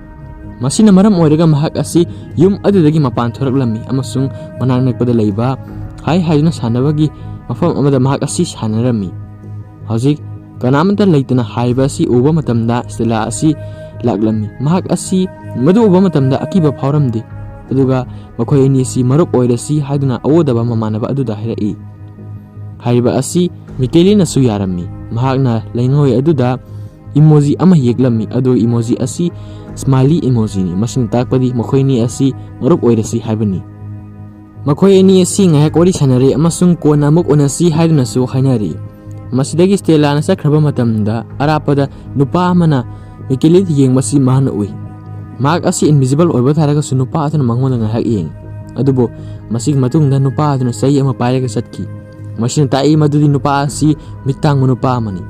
ꯃꯁꯤꯅ ꯃꯔꯝ ꯑꯣꯏꯔꯒ ꯃꯍꯥꯛ ꯑꯁꯤ ꯌꯨꯝ ꯑꯗꯨꯗꯒꯤ ꯃꯄꯥꯟ ꯊꯣꯔꯛꯂꯝꯃꯤ ꯑꯃꯁꯨꯡ ꯃꯅꯥꯛ ꯅꯛꯄꯗ ꯂꯩꯕ ꯍꯥꯏ ꯍꯥꯏꯗꯨꯅ ꯁꯥꯟꯅꯕꯒꯤ ꯃꯐꯝ ꯑꯃꯗ ꯃꯍꯥꯛ ꯑꯁꯤ ꯁꯥꯟꯅꯔꯝꯃꯤ꯫ ꯍꯧꯖꯤꯛ ꯀꯅꯥꯃꯠꯇ ꯂꯩꯇꯅ ꯍꯥꯏꯕ ꯑꯁꯤ ꯎꯕ ꯃꯇꯝꯗ ꯁ꯭ꯇꯦꯂꯥ ꯑꯁꯤ ꯂꯥꯛꯂꯝꯃꯤ꯫ ꯃꯍꯥꯛ ꯑꯁꯤ ꯃꯗꯨ ꯎꯕ ꯃꯇꯝꯗ ꯑꯀꯤꯕ ꯐꯥꯎꯔꯝꯗꯦ, ꯑꯗꯨꯒ ꯃꯈꯣꯏ ꯑꯅꯤ ꯑꯁꯤ ꯃꯔꯨꯞ ꯑꯣꯏꯔꯁꯤ ꯍꯥꯏꯗꯨꯅ ꯑꯎꯗꯕ ꯃꯃꯥꯟꯅꯕ ꯑꯗꯨꯗ ꯍꯥꯏꯔꯛꯏ꯫ ꯍꯥꯏꯔꯤꯕ ꯑꯁꯤ ꯃꯤꯀꯦꯂꯤꯅꯁꯨ ꯌꯥꯔꯝꯃꯤ꯫ ꯃꯍꯥꯛꯅ ꯂꯩꯉꯣꯏ ꯑꯗꯨꯗ emoji ꯑꯃ ꯌꯦꯛꯂꯝꯃꯤ, ꯑꯗꯨ emoji ꯑꯁꯤ smiley emojiꯅꯤ꯫ ꯃꯁꯤꯅ ꯇꯥꯛꯄꯗꯤ ꯃꯈꯣꯏ ꯑꯅꯤ ꯑꯁꯤ ꯃꯔꯨꯞ ꯑꯣꯏꯔꯁꯤ ꯍꯥꯏꯕꯅꯤ꯫ ꯃꯈꯣꯏ ꯑꯅꯤ ꯑꯁꯤ ꯉꯥꯏꯍꯥꯛ ꯋꯥꯔꯤ ꯁꯥꯟꯅꯔꯦ ꯑꯃꯁꯨꯡ ꯀꯣꯟꯅ ꯑꯃꯨꯛ ꯎꯅꯁꯤ ꯍꯥꯏꯗꯨꯅꯁꯨ ꯍꯥꯏꯅꯔꯤ꯫ ꯃꯁꯤꯗꯒꯤ ꯁ꯭ꯇꯦꯂꯥꯅ ꯆꯠꯈ꯭ꯔꯕ ꯃꯇꯝꯗ, ꯑꯔꯥꯞꯄꯗ ꯅꯨꯄꯥ ꯑꯃꯅ ꯃꯤꯀꯦꯂꯤꯗ ꯌꯦꯡꯕꯁꯤ ꯃꯍꯥꯛꯅ ꯎꯏ꯫ ꯃꯍꯥꯛ ꯑꯁꯤ invisible ꯑꯣꯏꯕ ꯇꯥꯔꯒꯁꯨ ꯅꯨꯄꯥ ꯑꯗꯨꯅ ꯃꯉꯣꯟꯗ ꯉꯥꯏꯍꯥꯛ ꯌꯦꯡꯏ꯫ ꯑꯗꯨꯕꯨ ꯃꯁꯤꯒꯤ ꯃꯇꯨꯡꯗ ꯅꯨꯄꯥ ꯑꯗꯨꯅ ꯆꯩ ꯑꯃ ꯄꯥꯏꯔꯒ ꯆꯠꯈꯤ꯫ ꯃꯁꯤꯅ ꯇꯥꯛꯏ ꯃꯗꯨꯗꯤ ꯅꯨꯄꯥ ꯑꯁꯤ ꯃꯤꯠ ꯇꯥꯡꯕ ꯅꯨꯄꯥ ꯑꯃꯅꯤ꯫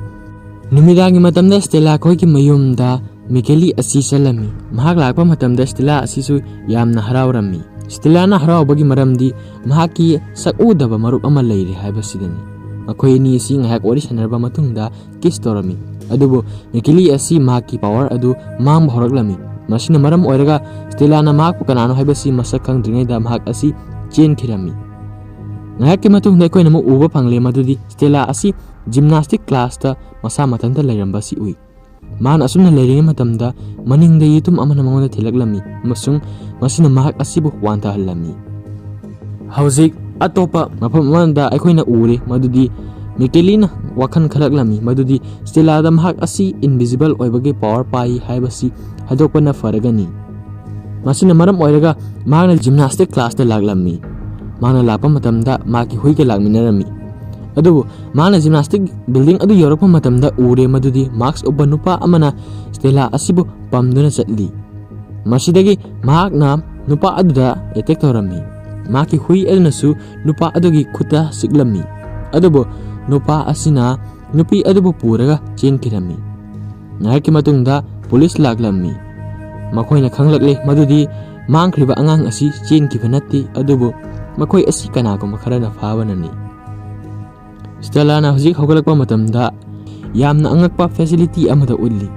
ꯅꯨꯃꯤꯗꯥꯡꯒꯤ ꯃꯇꯝꯗ ꯁ꯭ꯇꯦꯂꯥ ꯈꯣꯏꯒꯤ ꯃꯌꯨꯝꯗ ꯃꯤꯀꯦꯂꯤ ꯑꯁꯤ ꯆꯠꯂꯝꯃꯤ꯫ ꯃꯍꯥꯛ ꯂꯥꯛꯄ ꯃꯇꯝꯗ ꯁ꯭ꯇꯦꯂꯥ ꯑꯁꯤꯁꯨ ꯌꯥꯝꯅ ꯍꯔꯥꯎꯔꯝꯃꯤ꯫ ꯁ꯭ꯇꯦꯂꯥꯅ ꯍꯔꯥꯎꯕꯒꯤ ꯃꯔꯝꯗꯤ ꯃꯍꯥꯛꯀꯤ ꯁꯛ ꯎꯗꯕ ꯃꯔꯨꯞ ꯑꯃ ꯂꯩꯔꯦ ꯍꯥꯏꯕꯁꯤꯗꯅꯤ꯫ ꯃꯈꯣꯏ ꯑꯅꯤ ꯑꯁꯤ ꯉꯥꯏꯍꯥꯛ ꯋꯥꯔꯤ ꯁꯥꯟꯅꯔꯕ ꯃꯇꯨꯡꯗ kiss ꯇꯧꯔꯝꯃꯤ꯫ ꯑꯗꯨꯕꯨ ꯃꯤꯀꯦꯂꯤ ꯑꯁꯤ ꯃꯍꯥꯛꯀꯤ power ꯑꯗꯨ ꯃꯥꯡꯕ ꯍꯧꯔꯛꯂꯝꯃꯤ꯫ ꯃꯁꯤꯅ ꯃꯔꯝ ꯑꯣꯏꯔꯒ ꯁ꯭ꯇꯦꯂꯥꯅ ꯃꯍꯥꯛꯄꯨ ꯀꯅꯥꯅꯣ ꯍꯥꯏꯕꯁꯤ ꯃꯁꯛ ꯈꯪꯗ꯭ꯔꯤꯉꯩꯗ ꯃꯍꯥꯛ ꯑꯁꯤ ꯆꯦꯟꯈꯤꯔꯝꯃꯤ꯫ ꯉꯥꯏꯍꯥꯛꯀꯤ ꯃꯇꯨꯡꯗ ꯑꯩꯈꯣꯏꯅ ꯑꯃꯨꯛ ꯎꯕ ꯐꯪꯂꯦ ꯃꯗꯨꯗꯤ ꯁ꯭ꯇꯦꯂꯥ ꯑꯁꯤ gymnastic classꯇ ꯃꯁꯥ ꯃꯊꯟꯇ ꯂꯩꯔꯝꯕꯁꯤ ꯎꯏ꯫ ꯃꯥꯅ ꯑꯁꯨꯝꯅ ꯂꯩꯔꯤꯉꯩ ꯃꯇꯝꯗ ꯃꯅꯤꯡꯗ ꯌꯦꯇꯨꯝ ꯑꯃꯅ ꯃꯉꯣꯟꯗ ꯊꯤꯜꯂꯛꯂꯝꯃꯤ ꯑꯃꯁꯨꯡ ꯃꯁꯤꯅ ꯃꯍꯥꯛ ꯑꯁꯤꯕꯨ ꯋꯥꯟꯊꯍꯜꯂꯝꯃꯤ꯫ ꯍꯧꯖꯤꯛ ꯑꯇꯣꯞꯄ ꯃꯐꯝ ꯑꯃꯗ ꯑꯩꯈꯣꯏꯅ ꯎꯔꯦ ꯃꯗꯨꯗꯤ ꯃꯤꯀꯦꯂꯤꯅ ꯋꯥꯈꯜ ꯈꯜꯂꯛꯂꯝꯃꯤ ꯃꯗꯨꯗꯤ ꯁ꯭ꯇꯦꯂꯥꯗ ꯃꯍꯥꯛ ꯑꯁꯤ invisible ꯑꯣꯏꯕꯒꯤ power ꯄꯥꯏ ꯍꯥꯏꯕꯁꯤ ꯍꯥꯏꯗꯣꯛꯄꯅ ꯐꯔꯒꯅꯤ꯫ ꯃꯁꯤꯅ ꯃꯔꯝ ꯑꯣꯏꯔꯒ ꯃꯍꯥꯛꯅ gymnastic classꯇ ꯂꯥꯛꯂꯝꯃꯤ꯫ ꯃꯍꯥꯛꯅ ꯂꯥꯛꯄ ꯃꯇꯝꯗ ꯃꯍꯥꯛꯀꯤ ꯍꯨꯏꯒ ꯂꯥꯛꯃꯤꯟꯅꯔꯝꯃꯤ꯫ ꯑꯗꯨꯕꯨ ꯃꯍꯥꯛꯅ gymnastic building ꯑꯗꯨ ꯌꯧꯔꯛꯄ ꯃꯇꯝꯗ ꯎꯔꯦ ꯃꯗꯨꯗꯤ mask ꯎꯞꯄ ꯅꯨꯄꯥ ꯑꯃꯅ ꯁ꯭ꯇꯦꯂꯥ ꯑꯁꯤꯕꯨ ꯄꯝꯗꯨꯅ ꯆꯠꯂꯤ꯫ ꯃꯁꯤꯗꯒꯤ ꯃꯍꯥꯛꯅ ꯅꯨꯄꯥ ꯑꯗꯨꯗ attack ꯇꯧꯔꯝꯃꯤ꯫ ꯃꯍꯥꯛꯀꯤ ꯍꯨꯏ ꯑꯗꯨꯅꯁꯨ ꯅꯨꯄꯥ ꯑꯗꯨꯒꯤ ꯈꯨꯠꯇ ꯆꯤꯛꯂꯝꯃꯤ꯫ ꯑꯗꯨꯕꯨ ꯅꯨꯄꯥ ꯑꯁꯤꯅ ꯅꯨꯄꯤ ꯑꯗꯨꯕꯨ ꯄꯨꯔꯒ ꯆꯦꯟꯈꯤꯔꯝꯃꯤ꯫ ꯉꯥꯏꯍꯥꯛꯀꯤ ꯃꯇꯨꯡꯗ ꯄꯨꯂꯤꯁ ꯂꯥꯛꯂꯝꯃꯤ꯫ ꯃꯈꯣꯏꯅ ꯈꯪꯂꯛꯂꯦ ꯃꯗꯨꯗꯤ ꯃꯥꯡꯈ꯭ꯔꯤꯕ ꯑꯉꯥꯡ ꯑꯁꯤ ꯆꯦꯟꯈꯤꯕ ꯅꯠꯇꯦ, ꯑꯗꯨꯕꯨ ꯃꯈꯣꯏ ꯑꯁꯤ ꯀꯅꯥꯒꯨꯝꯕ ꯈꯔꯅ ꯐꯥꯕꯅꯅꯤ꯫ ꯁ꯭ꯇꯦꯂꯥꯅ ꯍꯧꯖꯤꯛ ꯍꯧꯒꯠꯂꯛꯄ ꯃꯇꯝꯗ ꯌꯥꯝꯅ ꯑꯉꯛꯄ ꯐꯦꯁꯤꯂꯤꯇꯤ ꯑꯃꯗ ꯎꯠꯂꯤ꯫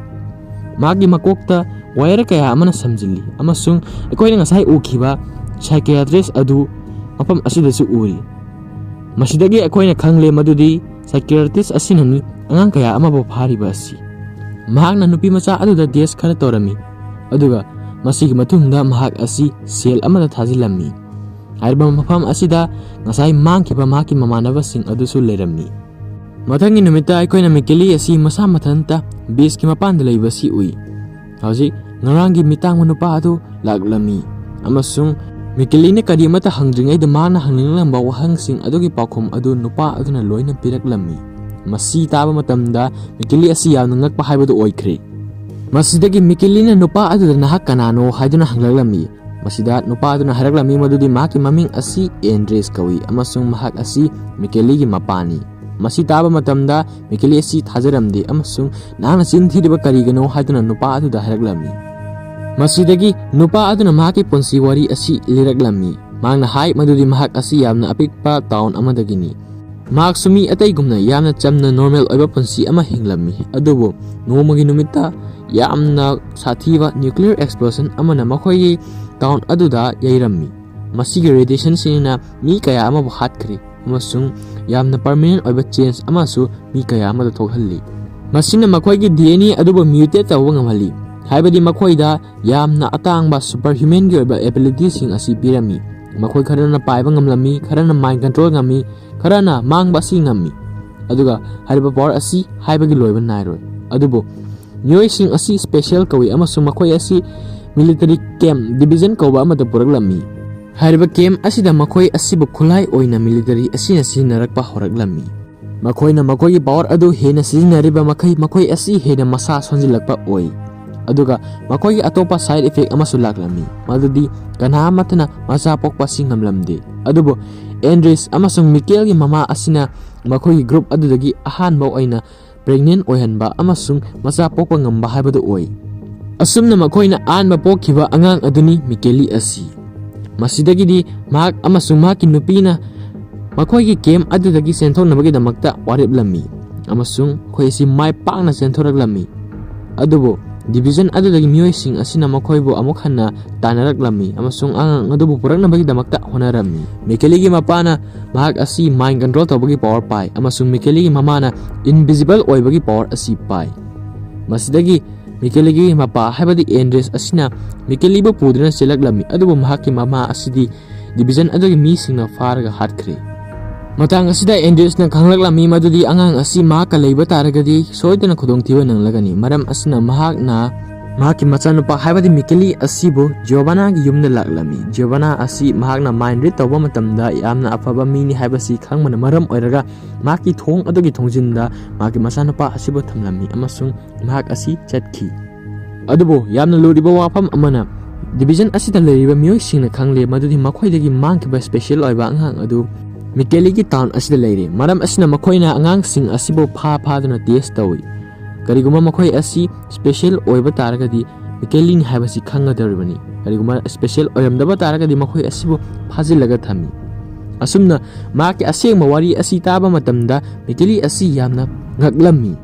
ꯃꯍꯥꯛꯀꯤ ꯃꯀꯣꯛꯇ ꯋꯥꯌꯔ ꯀꯌꯥ ꯑꯃꯅ ꯁꯝꯖꯤꯜꯂꯤ ꯑꯃꯁꯨꯡ ꯑꯩꯈꯣꯏꯅ ꯉꯁꯥꯏ ꯎꯈꯤꯕ ꯁꯥꯏꯀꯤꯌꯥꯇ꯭ꯔꯤꯁ ꯑꯗꯨ ꯃꯐꯝ ꯑꯁꯤꯗꯁꯨ ꯎꯔꯤ꯫ ꯃꯁꯤꯗꯒꯤ ꯑꯩꯈꯣꯏꯅ ꯈꯪꯂꯦ ꯃꯗꯨꯗꯤ ꯁꯥꯏꯀꯤꯌꯥꯇ꯭ꯔꯤꯁ ꯑꯁꯤꯅꯅꯤ ꯑꯉꯥꯡ ꯀꯌꯥ ꯑꯃꯕꯨ ꯐꯥꯔꯤꯕ ꯑꯁꯤ꯫ ꯃꯍꯥꯛꯅ ꯅꯨꯄꯤ ꯃꯆꯥ ꯑꯗꯨꯗ ꯇꯦꯁ ꯈꯔ ꯇꯧꯔꯝꯃꯤ, ꯑꯗꯨꯒ ꯃꯁꯤꯒꯤ ꯃꯇꯨꯡꯗ ꯃꯍꯥꯛ ꯑꯁꯤ ꯁꯦꯜ ꯑꯃꯗ ꯊꯥꯖꯤꯜꯂꯝꯃꯤ꯫ ꯍꯥꯏꯔꯤꯕ ꯃꯐꯝ ꯑꯁꯤꯗ ꯉꯁꯥꯏ ꯃꯥꯡꯈꯤꯕ ꯃꯍꯥꯛꯀꯤ ꯃꯃꯥꯟꯅꯕꯁꯤꯡ ꯑꯗꯨꯁꯨ ꯂꯩꯔꯝꯃꯤ꯫ ꯃꯊꯪꯒꯤ ꯅꯨꯃꯤꯠꯇ ꯑꯩꯈꯣꯏꯅ ꯃꯤꯀꯦꯂꯤ ꯑꯁꯤ ꯃꯁꯥ ꯃꯊꯟꯇ ꯕꯤꯆꯀꯤ ꯃꯄꯥꯟꯗ ꯂꯩꯕ ꯑꯁꯤ ꯎꯏ꯫ ꯍꯧꯖꯤꯛ ꯉꯔꯥꯡꯒꯤ ꯃꯤꯇꯥꯡꯕ ꯅꯨꯄꯥ ꯑꯗꯨ ꯂꯥꯛꯂꯝꯃꯤ ꯑꯃꯁꯨꯡ ꯃꯤꯀꯦꯂꯤꯅ ꯀꯔꯤ ꯑꯃꯠꯇ ꯍꯪꯗ꯭ꯔꯤꯉꯩꯗ ꯃꯍꯥꯛꯅ ꯍꯪꯅꯤꯡꯂꯝꯕ ꯋꯥꯍꯪꯁꯤꯡ ꯑꯗꯨꯒꯤ ꯄꯥꯎꯈꯨꯝ ꯑꯗꯨ ꯅꯨꯄꯥ ꯑꯗꯨꯅ ꯂꯣꯏꯅ ꯄꯤꯔꯛꯂꯝꯃꯤ꯫ ꯃꯁꯤ ꯇꯥꯕ ꯃꯇꯝꯗ ꯃꯤꯀꯦꯂꯤ ꯑꯁꯤ ꯌꯥꯝꯅ ꯉꯛꯄ ꯍꯥꯏꯕꯗꯨ ꯑꯣꯏꯈ꯭ꯔꯦ꯫ ꯃꯁꯤꯗꯒꯤ ꯃꯤꯀꯦꯂꯤꯅ ꯅꯨꯄꯥ ꯑꯗꯨꯗ "ꯅꯍꯥꯛ ꯀꯅꯥꯅꯣ?" ꯍꯥꯏꯗꯨꯅ ꯍꯪꯂꯛꯂꯝꯃꯤ꯫ ꯃꯁꯤꯗ ꯅꯨꯄꯥ ꯑꯗꯨꯅ ꯍꯥꯏꯔꯛꯂꯝꯃꯤ ꯃꯗꯨꯗꯤ ꯃꯍꯥꯛꯀꯤ ꯃꯃꯤꯡ ꯑꯁꯤ ꯑꯦꯟꯗ꯭ꯔꯦꯁ ꯀꯧꯏ ꯑꯃꯁꯨꯡ ꯃꯍꯥꯛ ꯑꯁꯤ ꯃꯤꯀꯦꯂꯤꯒꯤ ꯃꯄꯥꯅꯤ꯫ ꯃꯁꯤ ꯇꯥꯕ ꯃꯇꯝꯗ ꯃꯤꯀꯦꯂꯤ ꯑꯁꯤ ꯊꯥꯖꯔꯝꯗꯦ ꯑꯃꯁꯨꯡ "ꯅꯍꯥꯛꯅ ꯆꯤꯟ ꯊꯤꯔꯤꯕ ꯀꯔꯤꯒꯤꯅꯣ?" ꯍꯥꯏꯗꯨꯅ ꯅꯨꯄꯥ ꯑꯗꯨꯗ ꯍꯥꯏꯔꯛꯂꯝꯃꯤ꯫ ꯃꯁꯤꯗꯒꯤ ꯅꯨꯄꯥ ꯑꯗꯨꯅ ꯃꯍꯥꯛꯀꯤ ꯄꯨꯟꯁꯤ ꯋꯥꯔꯤ ꯑꯁꯤ ꯂꯤꯔꯛꯂꯝꯃꯤ꯫ ꯃꯍꯥꯛꯅ ꯍꯥꯏ ꯃꯗꯨꯗꯤ ꯃꯍꯥꯛ ꯑꯁꯤ ꯌꯥꯝꯅ ꯑꯄꯤꯛꯄ ꯇꯥꯎꯟ ꯑꯃꯗꯒꯤꯅꯤ꯫ ꯃꯍꯥꯛꯁꯨ ꯃꯤ ꯑꯇꯩꯒꯨꯝꯅ ꯌꯥꯝꯅ ꯆꯝꯅ ꯅꯣꯔꯃꯦꯜ ꯑꯣꯏꯕ ꯄꯨꯟꯁꯤ ꯑꯃ ꯍꯤꯡꯂꯝꯃꯤ, ꯑꯗꯨꯕꯨ ꯅꯣꯡꯃꯒꯤ ꯅꯨꯃꯤꯠꯇ ꯌꯥꯝꯅ ꯁꯥꯊꯤꯕ ꯅ꯭ꯌꯨꯀ꯭ꯂꯤꯌꯔ ꯑꯦꯛꯁꯄ꯭ꯂꯣꯁꯟ ꯑꯃꯅ ꯃꯈꯣꯏꯒꯤ ꯇꯥꯎꯟ ꯑꯗꯨꯗ ꯌꯩꯔꯝꯃꯤ꯫ ꯃꯁꯤꯒꯤ ꯔꯦꯗꯤꯌꯦꯁꯟꯁꯤꯡꯅ ꯃꯤ ꯀꯌꯥ ꯑꯃꯕꯨ ꯍꯥꯠꯈ꯭ꯔꯦ ꯑꯃꯁꯨꯡ ꯌꯥꯝꯅ ꯄꯔꯃꯅꯦꯟ ꯑꯣꯏꯕ ꯆꯦꯟꯖ ꯑꯃꯁꯨ ꯃꯤ ꯀꯌꯥ ꯑꯃꯗ ꯊꯣꯛꯍꯜꯂꯤ꯫ ꯃꯁꯤꯅ ꯃꯈꯣꯏꯒꯤ ꯗꯤ ꯑꯦꯟ ꯑꯦ ꯑꯗꯨꯕꯨ ꯃ꯭ꯌꯨꯇꯦꯠ ꯇꯧꯕ ꯉꯝꯍꯜꯂꯤ, ꯍꯥꯏꯕꯗꯤ ꯃꯈꯣꯏꯗ ꯌꯥꯝꯅ ꯑꯇꯥꯡꯕ ꯁꯨꯄꯔ ꯍ꯭ꯌꯨꯃꯦꯟꯒꯤ ꯑꯣꯏꯕ ꯑꯦꯕꯤꯂꯤꯇꯤꯁꯤꯡ ꯑꯁꯤ ꯄꯤꯔꯝꯃꯤ꯫ ꯃꯈꯣꯏ ꯈꯔꯅ ꯄꯥꯏꯕ ꯉꯝꯂꯝꯃꯤ, ꯈꯔꯅ ꯃꯥꯏꯟ ꯀꯟꯇ꯭ꯔꯣꯜ ꯉꯝꯃꯤ, ꯈꯔꯅ ꯃꯥꯡꯕ ꯑꯁꯤ ꯉꯝꯃꯤ꯫ ꯑꯗꯨꯒ ꯍꯥꯏꯔꯤꯕ ꯄꯋꯥꯔ ꯑꯁꯤ ꯍꯥꯏꯕꯒꯤ ꯂꯣꯏꯕ ꯅꯥꯏꯔꯣꯏ꯫ ꯑꯗꯨꯕꯨ ꯃꯤꯑꯣꯏꯁꯤꯡ ꯑꯁꯤ ꯁ꯭ꯄꯦꯁꯤꯌꯦꯜ ꯀꯧꯏ ꯑꯃꯁꯨꯡ ꯃꯈꯣꯏ ꯑꯁꯤ ꯃꯤꯂꯤꯇꯔꯤ ꯀꯦꯝ ꯗꯤꯕꯤꯖꯟ ꯀꯧꯕ ꯑꯃꯗ ꯄꯨꯔꯛꯂꯝꯃꯤ꯫ ꯍꯥꯏꯔꯤꯕ ꯀꯦꯝ ꯑꯁꯤꯗ ꯃꯈꯣꯏ ꯑꯁꯤꯕꯨ ꯈꯨꯠꯂꯥꯏ ꯑꯣꯏꯅ ꯃꯤꯂꯤꯇꯔꯤ ꯑꯁꯤꯅ ꯁꯤꯖꯤꯟꯅꯔꯛꯄ ꯍꯧꯔꯛꯂꯝꯃꯤ꯫ ꯃꯈꯣꯏꯅ ꯃꯈꯣꯏꯒꯤ ꯄꯋꯥꯔ ꯑꯗꯨ ꯍꯦꯟꯅ ꯁꯤꯖꯤꯟꯅꯔꯤꯕ ꯃꯈꯩ ꯃꯈꯣꯏ ꯑꯁꯤ ꯍꯦꯟꯅ ꯃꯁꯥ ꯁꯣꯟꯖꯤꯜꯂꯛꯄ ꯑꯣꯏ꯫ ꯑꯗꯨꯒ ꯃꯈꯣꯏꯒꯤ ꯑꯇꯣꯞꯄ ꯁꯥꯏꯗ ꯏꯐꯦꯛ ꯑꯃꯁꯨ ꯂꯥꯛꯂꯝꯃꯤ, ꯃꯗꯨꯗꯤ ꯀꯅꯥ ꯑꯃꯠꯇꯅ ꯃꯆꯥ ꯄꯣꯛꯄ ꯑꯁꯤ ꯉꯝꯂꯝꯗꯦ꯫ ꯑꯗꯨꯕꯨ ꯑꯦꯟꯗ꯭ꯔꯤꯁ ꯑꯃꯁꯨꯡ ꯃꯤꯀꯦꯜꯒꯤ ꯃꯃꯥ ꯑꯁꯤꯅ ꯃꯈꯣꯏꯒꯤ ꯒ꯭ꯔꯨꯞ ꯑꯗꯨꯗꯒꯤ ꯑꯍꯥꯟꯕ ꯑꯣꯏꯅ ꯄ꯭ꯔꯦꯒꯅꯦꯟ ꯑꯣꯏꯍꯟꯕ ꯑꯃꯁꯨꯡ ꯃꯆꯥ ꯄꯣꯛꯄ ꯉꯝꯕ ꯍꯥꯏꯕꯗꯨ ꯑꯣꯏ꯫ ꯑꯁꯨꯝꯅ ꯃꯈꯣꯏꯅ ꯑꯍꯥꯟꯕ ꯄꯣꯛꯈꯤꯕ ꯑꯉꯥꯡ ꯑꯗꯨꯅꯤ ꯃꯤꯀꯦꯂꯤ ꯑꯁꯤ꯫ ꯃꯁꯤꯗꯒꯤꯗꯤ ꯃꯍꯥꯛ ꯑꯃꯁꯨꯡ ꯃꯍꯥꯛꯀꯤ ꯅꯨꯄꯤꯅ ꯃꯈꯣꯏꯒꯤ ꯀꯦꯝ ꯑꯗꯨꯗꯒꯤ ꯆꯦꯟꯊꯣꯛꯅꯕꯒꯤꯗꯃꯛꯇ ꯋꯥꯔꯦꯞꯂꯝꯃꯤ ꯑꯃꯁꯨꯡ ꯃꯈꯣꯏ ꯑꯁꯤ ꯃꯥꯏ ꯄꯥꯛꯅ ꯆꯦꯟꯊꯣꯔꯛꯂꯝꯃꯤ꯫ ꯑꯗꯨꯕꯨ ꯗꯤꯚꯤꯖꯟ ꯑꯗꯨꯗꯒꯤ ꯃꯤꯑꯣꯏꯁꯤꯡ ꯑꯁꯤꯅ ꯃꯈꯣꯏꯕꯨ ꯑꯃꯨꯛ ꯍꯟꯅ ꯇꯥꯟꯅꯔꯛꯂꯝꯃꯤ ꯑꯃꯁꯨꯡ ꯑꯉꯥꯡ ꯑꯗꯨꯕꯨ ꯄꯨꯔꯛꯅꯕꯒꯤꯗꯃꯛꯇ ꯍꯣꯠꯅꯔꯝꯃꯤ꯫ ꯃꯤꯀꯦꯂꯤꯒꯤ ꯃꯄꯥꯅ ꯃꯍꯥꯛ ꯑꯁꯤ ꯃꯥꯏꯟ ꯀꯟꯇ꯭ꯔꯣꯜ ꯇꯧꯕꯒꯤ ꯄꯋꯥꯔ ꯄꯥꯏ ꯑꯃꯁꯨꯡ ꯃꯤꯀꯦꯂꯤꯒꯤ ꯃꯃꯥꯅ ꯏꯟꯚꯤꯖꯤꯕꯜ ꯑꯣꯏꯕꯒꯤ ꯄꯋꯥꯔ ꯑꯁꯤ ꯄꯥꯏ꯫ ꯃꯁꯤꯗꯒꯤ ꯃꯤꯀꯦꯂꯤꯒꯤ ꯃꯄꯥ ꯍꯥꯏꯕꯗꯤ ꯑꯦꯟꯗ꯭ꯔꯤꯁ ꯑꯁꯤꯅ ꯃꯤꯀꯦꯂꯤꯕꯨ ꯄꯨꯗꯨꯅ ꯆꯦꯜꯂꯛꯂꯝꯃꯤ, ꯑꯗꯨꯕꯨ ꯃꯍꯥꯛꯀꯤ ꯃꯃꯥ ꯑꯁꯤꯗꯤ ꯗꯤꯚꯤꯖꯟ ꯑꯗꯨꯒꯤ ꯃꯤꯁꯤꯡꯅ ꯐꯥꯔꯒ ꯍꯥꯠꯈ꯭ꯔꯦ꯫ ꯃꯇꯥꯡ ꯑꯁꯤꯗ ꯑꯦꯟꯗ꯭ꯔꯤꯁꯅ ꯈꯪꯂꯛꯂꯝꯃꯤ ꯃꯗꯨꯗꯤ ꯑꯉꯥꯡ ꯑꯁꯤ ꯃꯍꯥꯛꯀ ꯂꯩꯕ ꯇꯥꯔꯒꯗꯤ ꯁꯣꯏꯗꯅ ꯈꯨꯗꯣꯡꯊꯤꯕ ꯅꯪꯂꯒꯅꯤ꯫ ꯃꯔꯝ ꯑꯁꯤꯅ ꯃꯍꯥꯛꯅ ꯃꯍꯥꯛꯀꯤ ꯃꯆꯥꯅꯨꯄꯥ ꯍꯥꯏꯕꯗꯤ ꯃꯤꯀꯦꯂꯤ ꯑꯁꯤꯕꯨ ꯖꯤꯌꯣꯚꯥꯅꯥꯒꯤ ꯌꯨꯝꯗ ꯂꯥꯛꯂꯝꯃꯤ꯫ ꯖꯤꯌꯣꯚꯥꯅꯥ ꯑꯁꯤ ꯃꯍꯥꯛꯅ ꯃꯥꯏꯟ ꯔꯤꯗ ꯇꯧꯕ ꯃꯇꯝꯗ ꯌꯥꯝꯅ ꯑꯐꯕ ꯃꯤꯅꯤ ꯍꯥꯏꯕꯁꯤ ꯈꯪꯕꯅ ꯃꯔꯝ ꯑꯣꯏꯔꯒ ꯃꯍꯥꯛꯀꯤ ꯊꯣꯡ ꯑꯗꯨꯒꯤ ꯊꯣꯡꯖꯤꯟꯗ ꯃꯍꯥꯛꯀꯤ ꯃꯆꯥꯅꯨꯄꯥ ꯑꯁꯤꯕꯨ ꯊꯝꯂꯝꯃꯤ ꯑꯃꯁꯨꯡ ꯃꯍꯥꯛ ꯑꯁꯤ ꯆꯠꯈꯤ꯫ ꯑꯗꯨꯕꯨ ꯌꯥꯝꯅ ꯂꯨꯔꯤꯕ ꯋꯥꯐꯝ ꯑꯃꯅ, ꯗꯤꯚꯤꯖꯟ ꯑꯁꯤꯗ ꯂꯩꯔꯤꯕ ꯃꯤꯑꯣꯏꯁꯤꯡꯅ ꯈꯪꯂꯦ ꯃꯗꯨꯗꯤ ꯃꯈꯣꯏꯗꯒꯤ ꯃꯥꯡꯈꯤꯕ ꯁ꯭ꯄꯦꯁꯤꯌꯦꯜ ꯑꯣꯏꯕ ꯑꯉꯥꯡ ꯑꯗꯨ ꯃꯤꯀꯦꯂꯤꯒꯤ ꯇꯥꯎꯟ ꯑꯁꯤꯗ ꯂꯩꯔꯦ꯫ ꯃꯔꯝ ꯑꯁꯤꯅ ꯃꯈꯣꯏꯅ ꯑꯉꯥꯡꯁꯤꯡ ꯑꯁꯤꯕꯨ ꯐꯥ ꯐꯥꯗꯨꯅ ꯇꯦꯁ ꯇꯧꯏ꯫ ꯀꯔꯤꯒꯨꯝꯕ ꯃꯈꯣꯏ ꯑꯁꯤ ꯁ꯭ꯄꯦꯁꯤꯌꯦꯜ ꯑꯣꯏꯕ ꯇꯥꯔꯒꯗꯤ ꯃꯤꯀꯦꯂꯤꯅꯤ ꯍꯥꯏꯕꯁꯤ ꯈꯪꯒꯗꯧꯔꯤꯕꯅꯤ꯫ ꯀꯔꯤꯒꯨꯝꯕ ꯁ꯭ꯄꯦꯁꯤꯌꯦꯜ ꯑꯣꯏꯔꯝꯗꯕ ꯇꯥꯔꯒꯗꯤ ꯃꯈꯣꯏ ꯑꯁꯤꯕꯨ ꯐꯥꯖꯤꯜꯂꯒ ꯊꯝꯃꯤ꯫ ꯑꯁꯨꯝꯅ ꯃꯍꯥꯛꯀꯤ ꯑꯁꯦꯡꯕ ꯋꯥꯔꯤ ꯑꯁꯤ ꯇꯥꯕ ꯃꯇꯝꯗ ꯃꯤꯀꯦꯂꯤ ꯑꯁꯤ ꯌꯥꯝꯅ ꯉꯛꯂꯝꯃꯤ꯫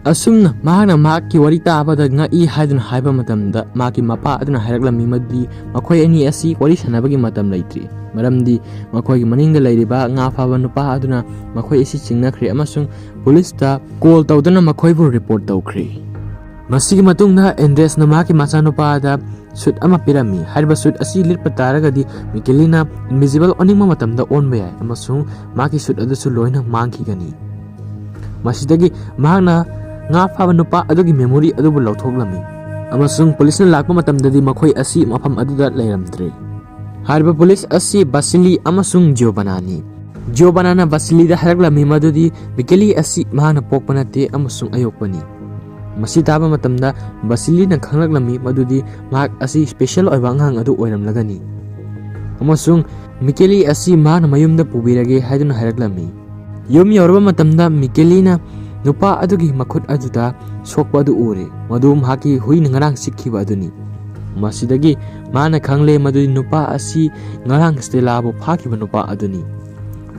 ꯑꯁꯨꯝꯅ ꯃꯍꯥꯛꯅ ꯃꯍꯥꯛꯀꯤ ꯋꯥꯔꯤ ꯇꯥꯕꯗ ꯉꯛꯏ ꯍꯥꯏꯗꯨꯅ ꯍꯥꯏꯕ ꯃꯇꯝꯗ ꯃꯍꯥꯛꯀꯤ ꯃꯄꯥ ꯑꯗꯨꯅ ꯍꯥꯏꯔꯛꯂꯝꯃꯤ ꯃꯗꯨꯗꯤ ꯃꯈꯣꯏ ꯑꯅꯤ ꯑꯁꯤ ꯋꯥꯔꯤ ꯁꯥꯟꯅꯕꯒꯤ ꯃꯇꯝ ꯂꯩꯇ꯭ꯔꯤ, ꯃꯔꯝꯗꯤ ꯃꯈꯣꯏꯒꯤ ꯃꯅꯤꯡꯗ ꯂꯩꯔꯤꯕ ꯉꯥ ꯐꯥꯕ ꯅꯨꯄꯥ ꯑꯗꯨꯅ ꯃꯈꯣꯏ ꯑꯁꯤ ꯆꯤꯡꯅꯈ꯭ꯔꯦ ꯑꯃꯁꯨꯡ ꯄꯨꯂꯤꯁꯇ ꯀꯣꯜ ꯇꯧꯗꯨꯅ ꯃꯈꯣꯏꯕꯨ ꯔꯤꯄꯣꯔꯠ ꯇꯧꯈ꯭ꯔꯦ꯫ ꯃꯁꯤꯒꯤ ꯃꯇꯨꯡꯗ ꯑꯦꯟꯗ꯭ꯔꯦꯁꯅ ꯃꯍꯥꯛꯀꯤ ꯃꯆꯥꯅꯨꯄꯥꯗ ꯁꯨꯠ ꯑꯃ ꯄꯤꯔꯝꯃꯤ꯫ ꯍꯥꯏꯔꯤꯕ ꯁꯨꯠ ꯑꯁꯤ ꯂꯤꯠꯄ ꯇꯥꯔꯒꯗꯤ ꯃꯤꯀꯦꯂꯤꯅ ꯏꯟꯚꯤꯖꯤꯕꯜ ꯑꯣꯟꯅꯤꯡꯕ ꯃꯇꯝꯗ ꯑꯣꯟꯕ ꯌꯥꯏ ꯑꯃꯁꯨꯡ ꯃꯍꯥꯛꯀꯤ ꯁꯨꯠ ꯑꯗꯨꯁꯨ ꯂꯣꯏꯅ ꯃꯥꯡꯈꯤꯒꯅꯤ꯫ ꯃꯁꯤꯗꯒꯤ ꯃꯍꯥꯛꯅ ꯉꯥ ꯐꯥꯕ ꯅꯨꯄꯥ ꯑꯗꯨꯒꯤ ꯃꯦꯃꯣꯔꯤ ꯑꯗꯨꯕꯨ ꯂꯧꯊꯣꯛꯂꯝꯃꯤ ꯑꯃꯁꯨꯡ ꯄꯨꯂꯤꯁꯅ ꯂꯥꯛꯄ ꯃꯇꯝꯗꯗꯤ ꯃꯈꯣꯏ ꯑꯁꯤ ꯃꯐꯝ ꯑꯗꯨꯗ ꯂꯩꯔꯝꯗ꯭ꯔꯦ꯫ ꯍꯥꯏꯔꯤꯕ ꯄꯨꯂꯤꯁ ꯑꯁꯤ ꯕꯥꯁꯤꯂꯤ ꯑꯃꯁꯨꯡ ꯖꯤꯌꯣꯚꯥꯅꯥꯅꯤ꯫ ꯖꯤꯌꯣꯚꯥꯅꯥꯅ ꯕꯥꯁꯤꯂꯤꯗ ꯍꯥꯏꯔꯛꯂꯝꯃꯤ ꯃꯗꯨꯗꯤ ꯃꯤꯀꯦꯂꯤ ꯑꯁꯤ ꯃꯍꯥꯛꯅ ꯄꯣꯛꯄ ꯅꯠꯇꯦ ꯑꯃꯁꯨꯡ ꯑꯌꯣꯛꯄꯅꯤ꯫ ꯃꯁꯤ ꯇꯥꯕ ꯃꯇꯝꯗ ꯕꯥꯁꯤꯂꯤꯅ ꯈꯪꯂꯛꯂꯝꯃꯤ ꯃꯗꯨꯗꯤ ꯃꯍꯥꯛ ꯑꯁꯤ ꯁ꯭ꯄꯦꯁꯤꯌꯦꯜ ꯑꯣꯏꯕ ꯑꯉꯥꯡ ꯑꯗꯨ ꯑꯣꯏꯔꯝꯂꯒꯅꯤ ꯑꯃꯁꯨꯡ ꯃꯤꯀꯦꯂꯤ ꯑꯁꯤ ꯃꯍꯥꯛꯅ ꯃꯌꯨꯝꯗ ꯄꯨꯕꯤꯔꯒꯦ ꯍꯥꯏꯗꯨꯅ ꯍꯥꯏꯔꯛꯂꯝꯃꯤ꯫ ꯌꯨꯝ ꯌꯧꯔꯕ ꯃꯇꯝꯗ ꯃꯤꯀꯦꯂꯤꯅ ꯅꯨꯄꯥ ꯑꯗꯨꯒꯤ ꯃꯈꯨꯠ ꯑꯗꯨꯗ ꯁꯣꯛꯄ ꯑꯗꯨ ꯎꯔꯦ, ꯃꯗꯨ ꯃꯍꯥꯛꯀꯤ ꯍꯨꯏꯅ ꯉꯔꯥꯡ ꯆꯤꯛꯈꯤꯕ ꯑꯗꯨꯅꯤ꯫ ꯃꯁꯤꯗꯒꯤ ꯃꯍꯥꯛꯅ ꯈꯪꯂꯦ ꯃꯗꯨꯗꯤ ꯅꯨꯄꯥ ꯑꯁꯤ ꯉꯔꯥꯡ ꯁ꯭ꯇꯦꯂꯥꯕꯨ ꯐꯥꯈꯤꯕ ꯅꯨꯄꯥ ꯑꯗꯨꯅꯤ꯫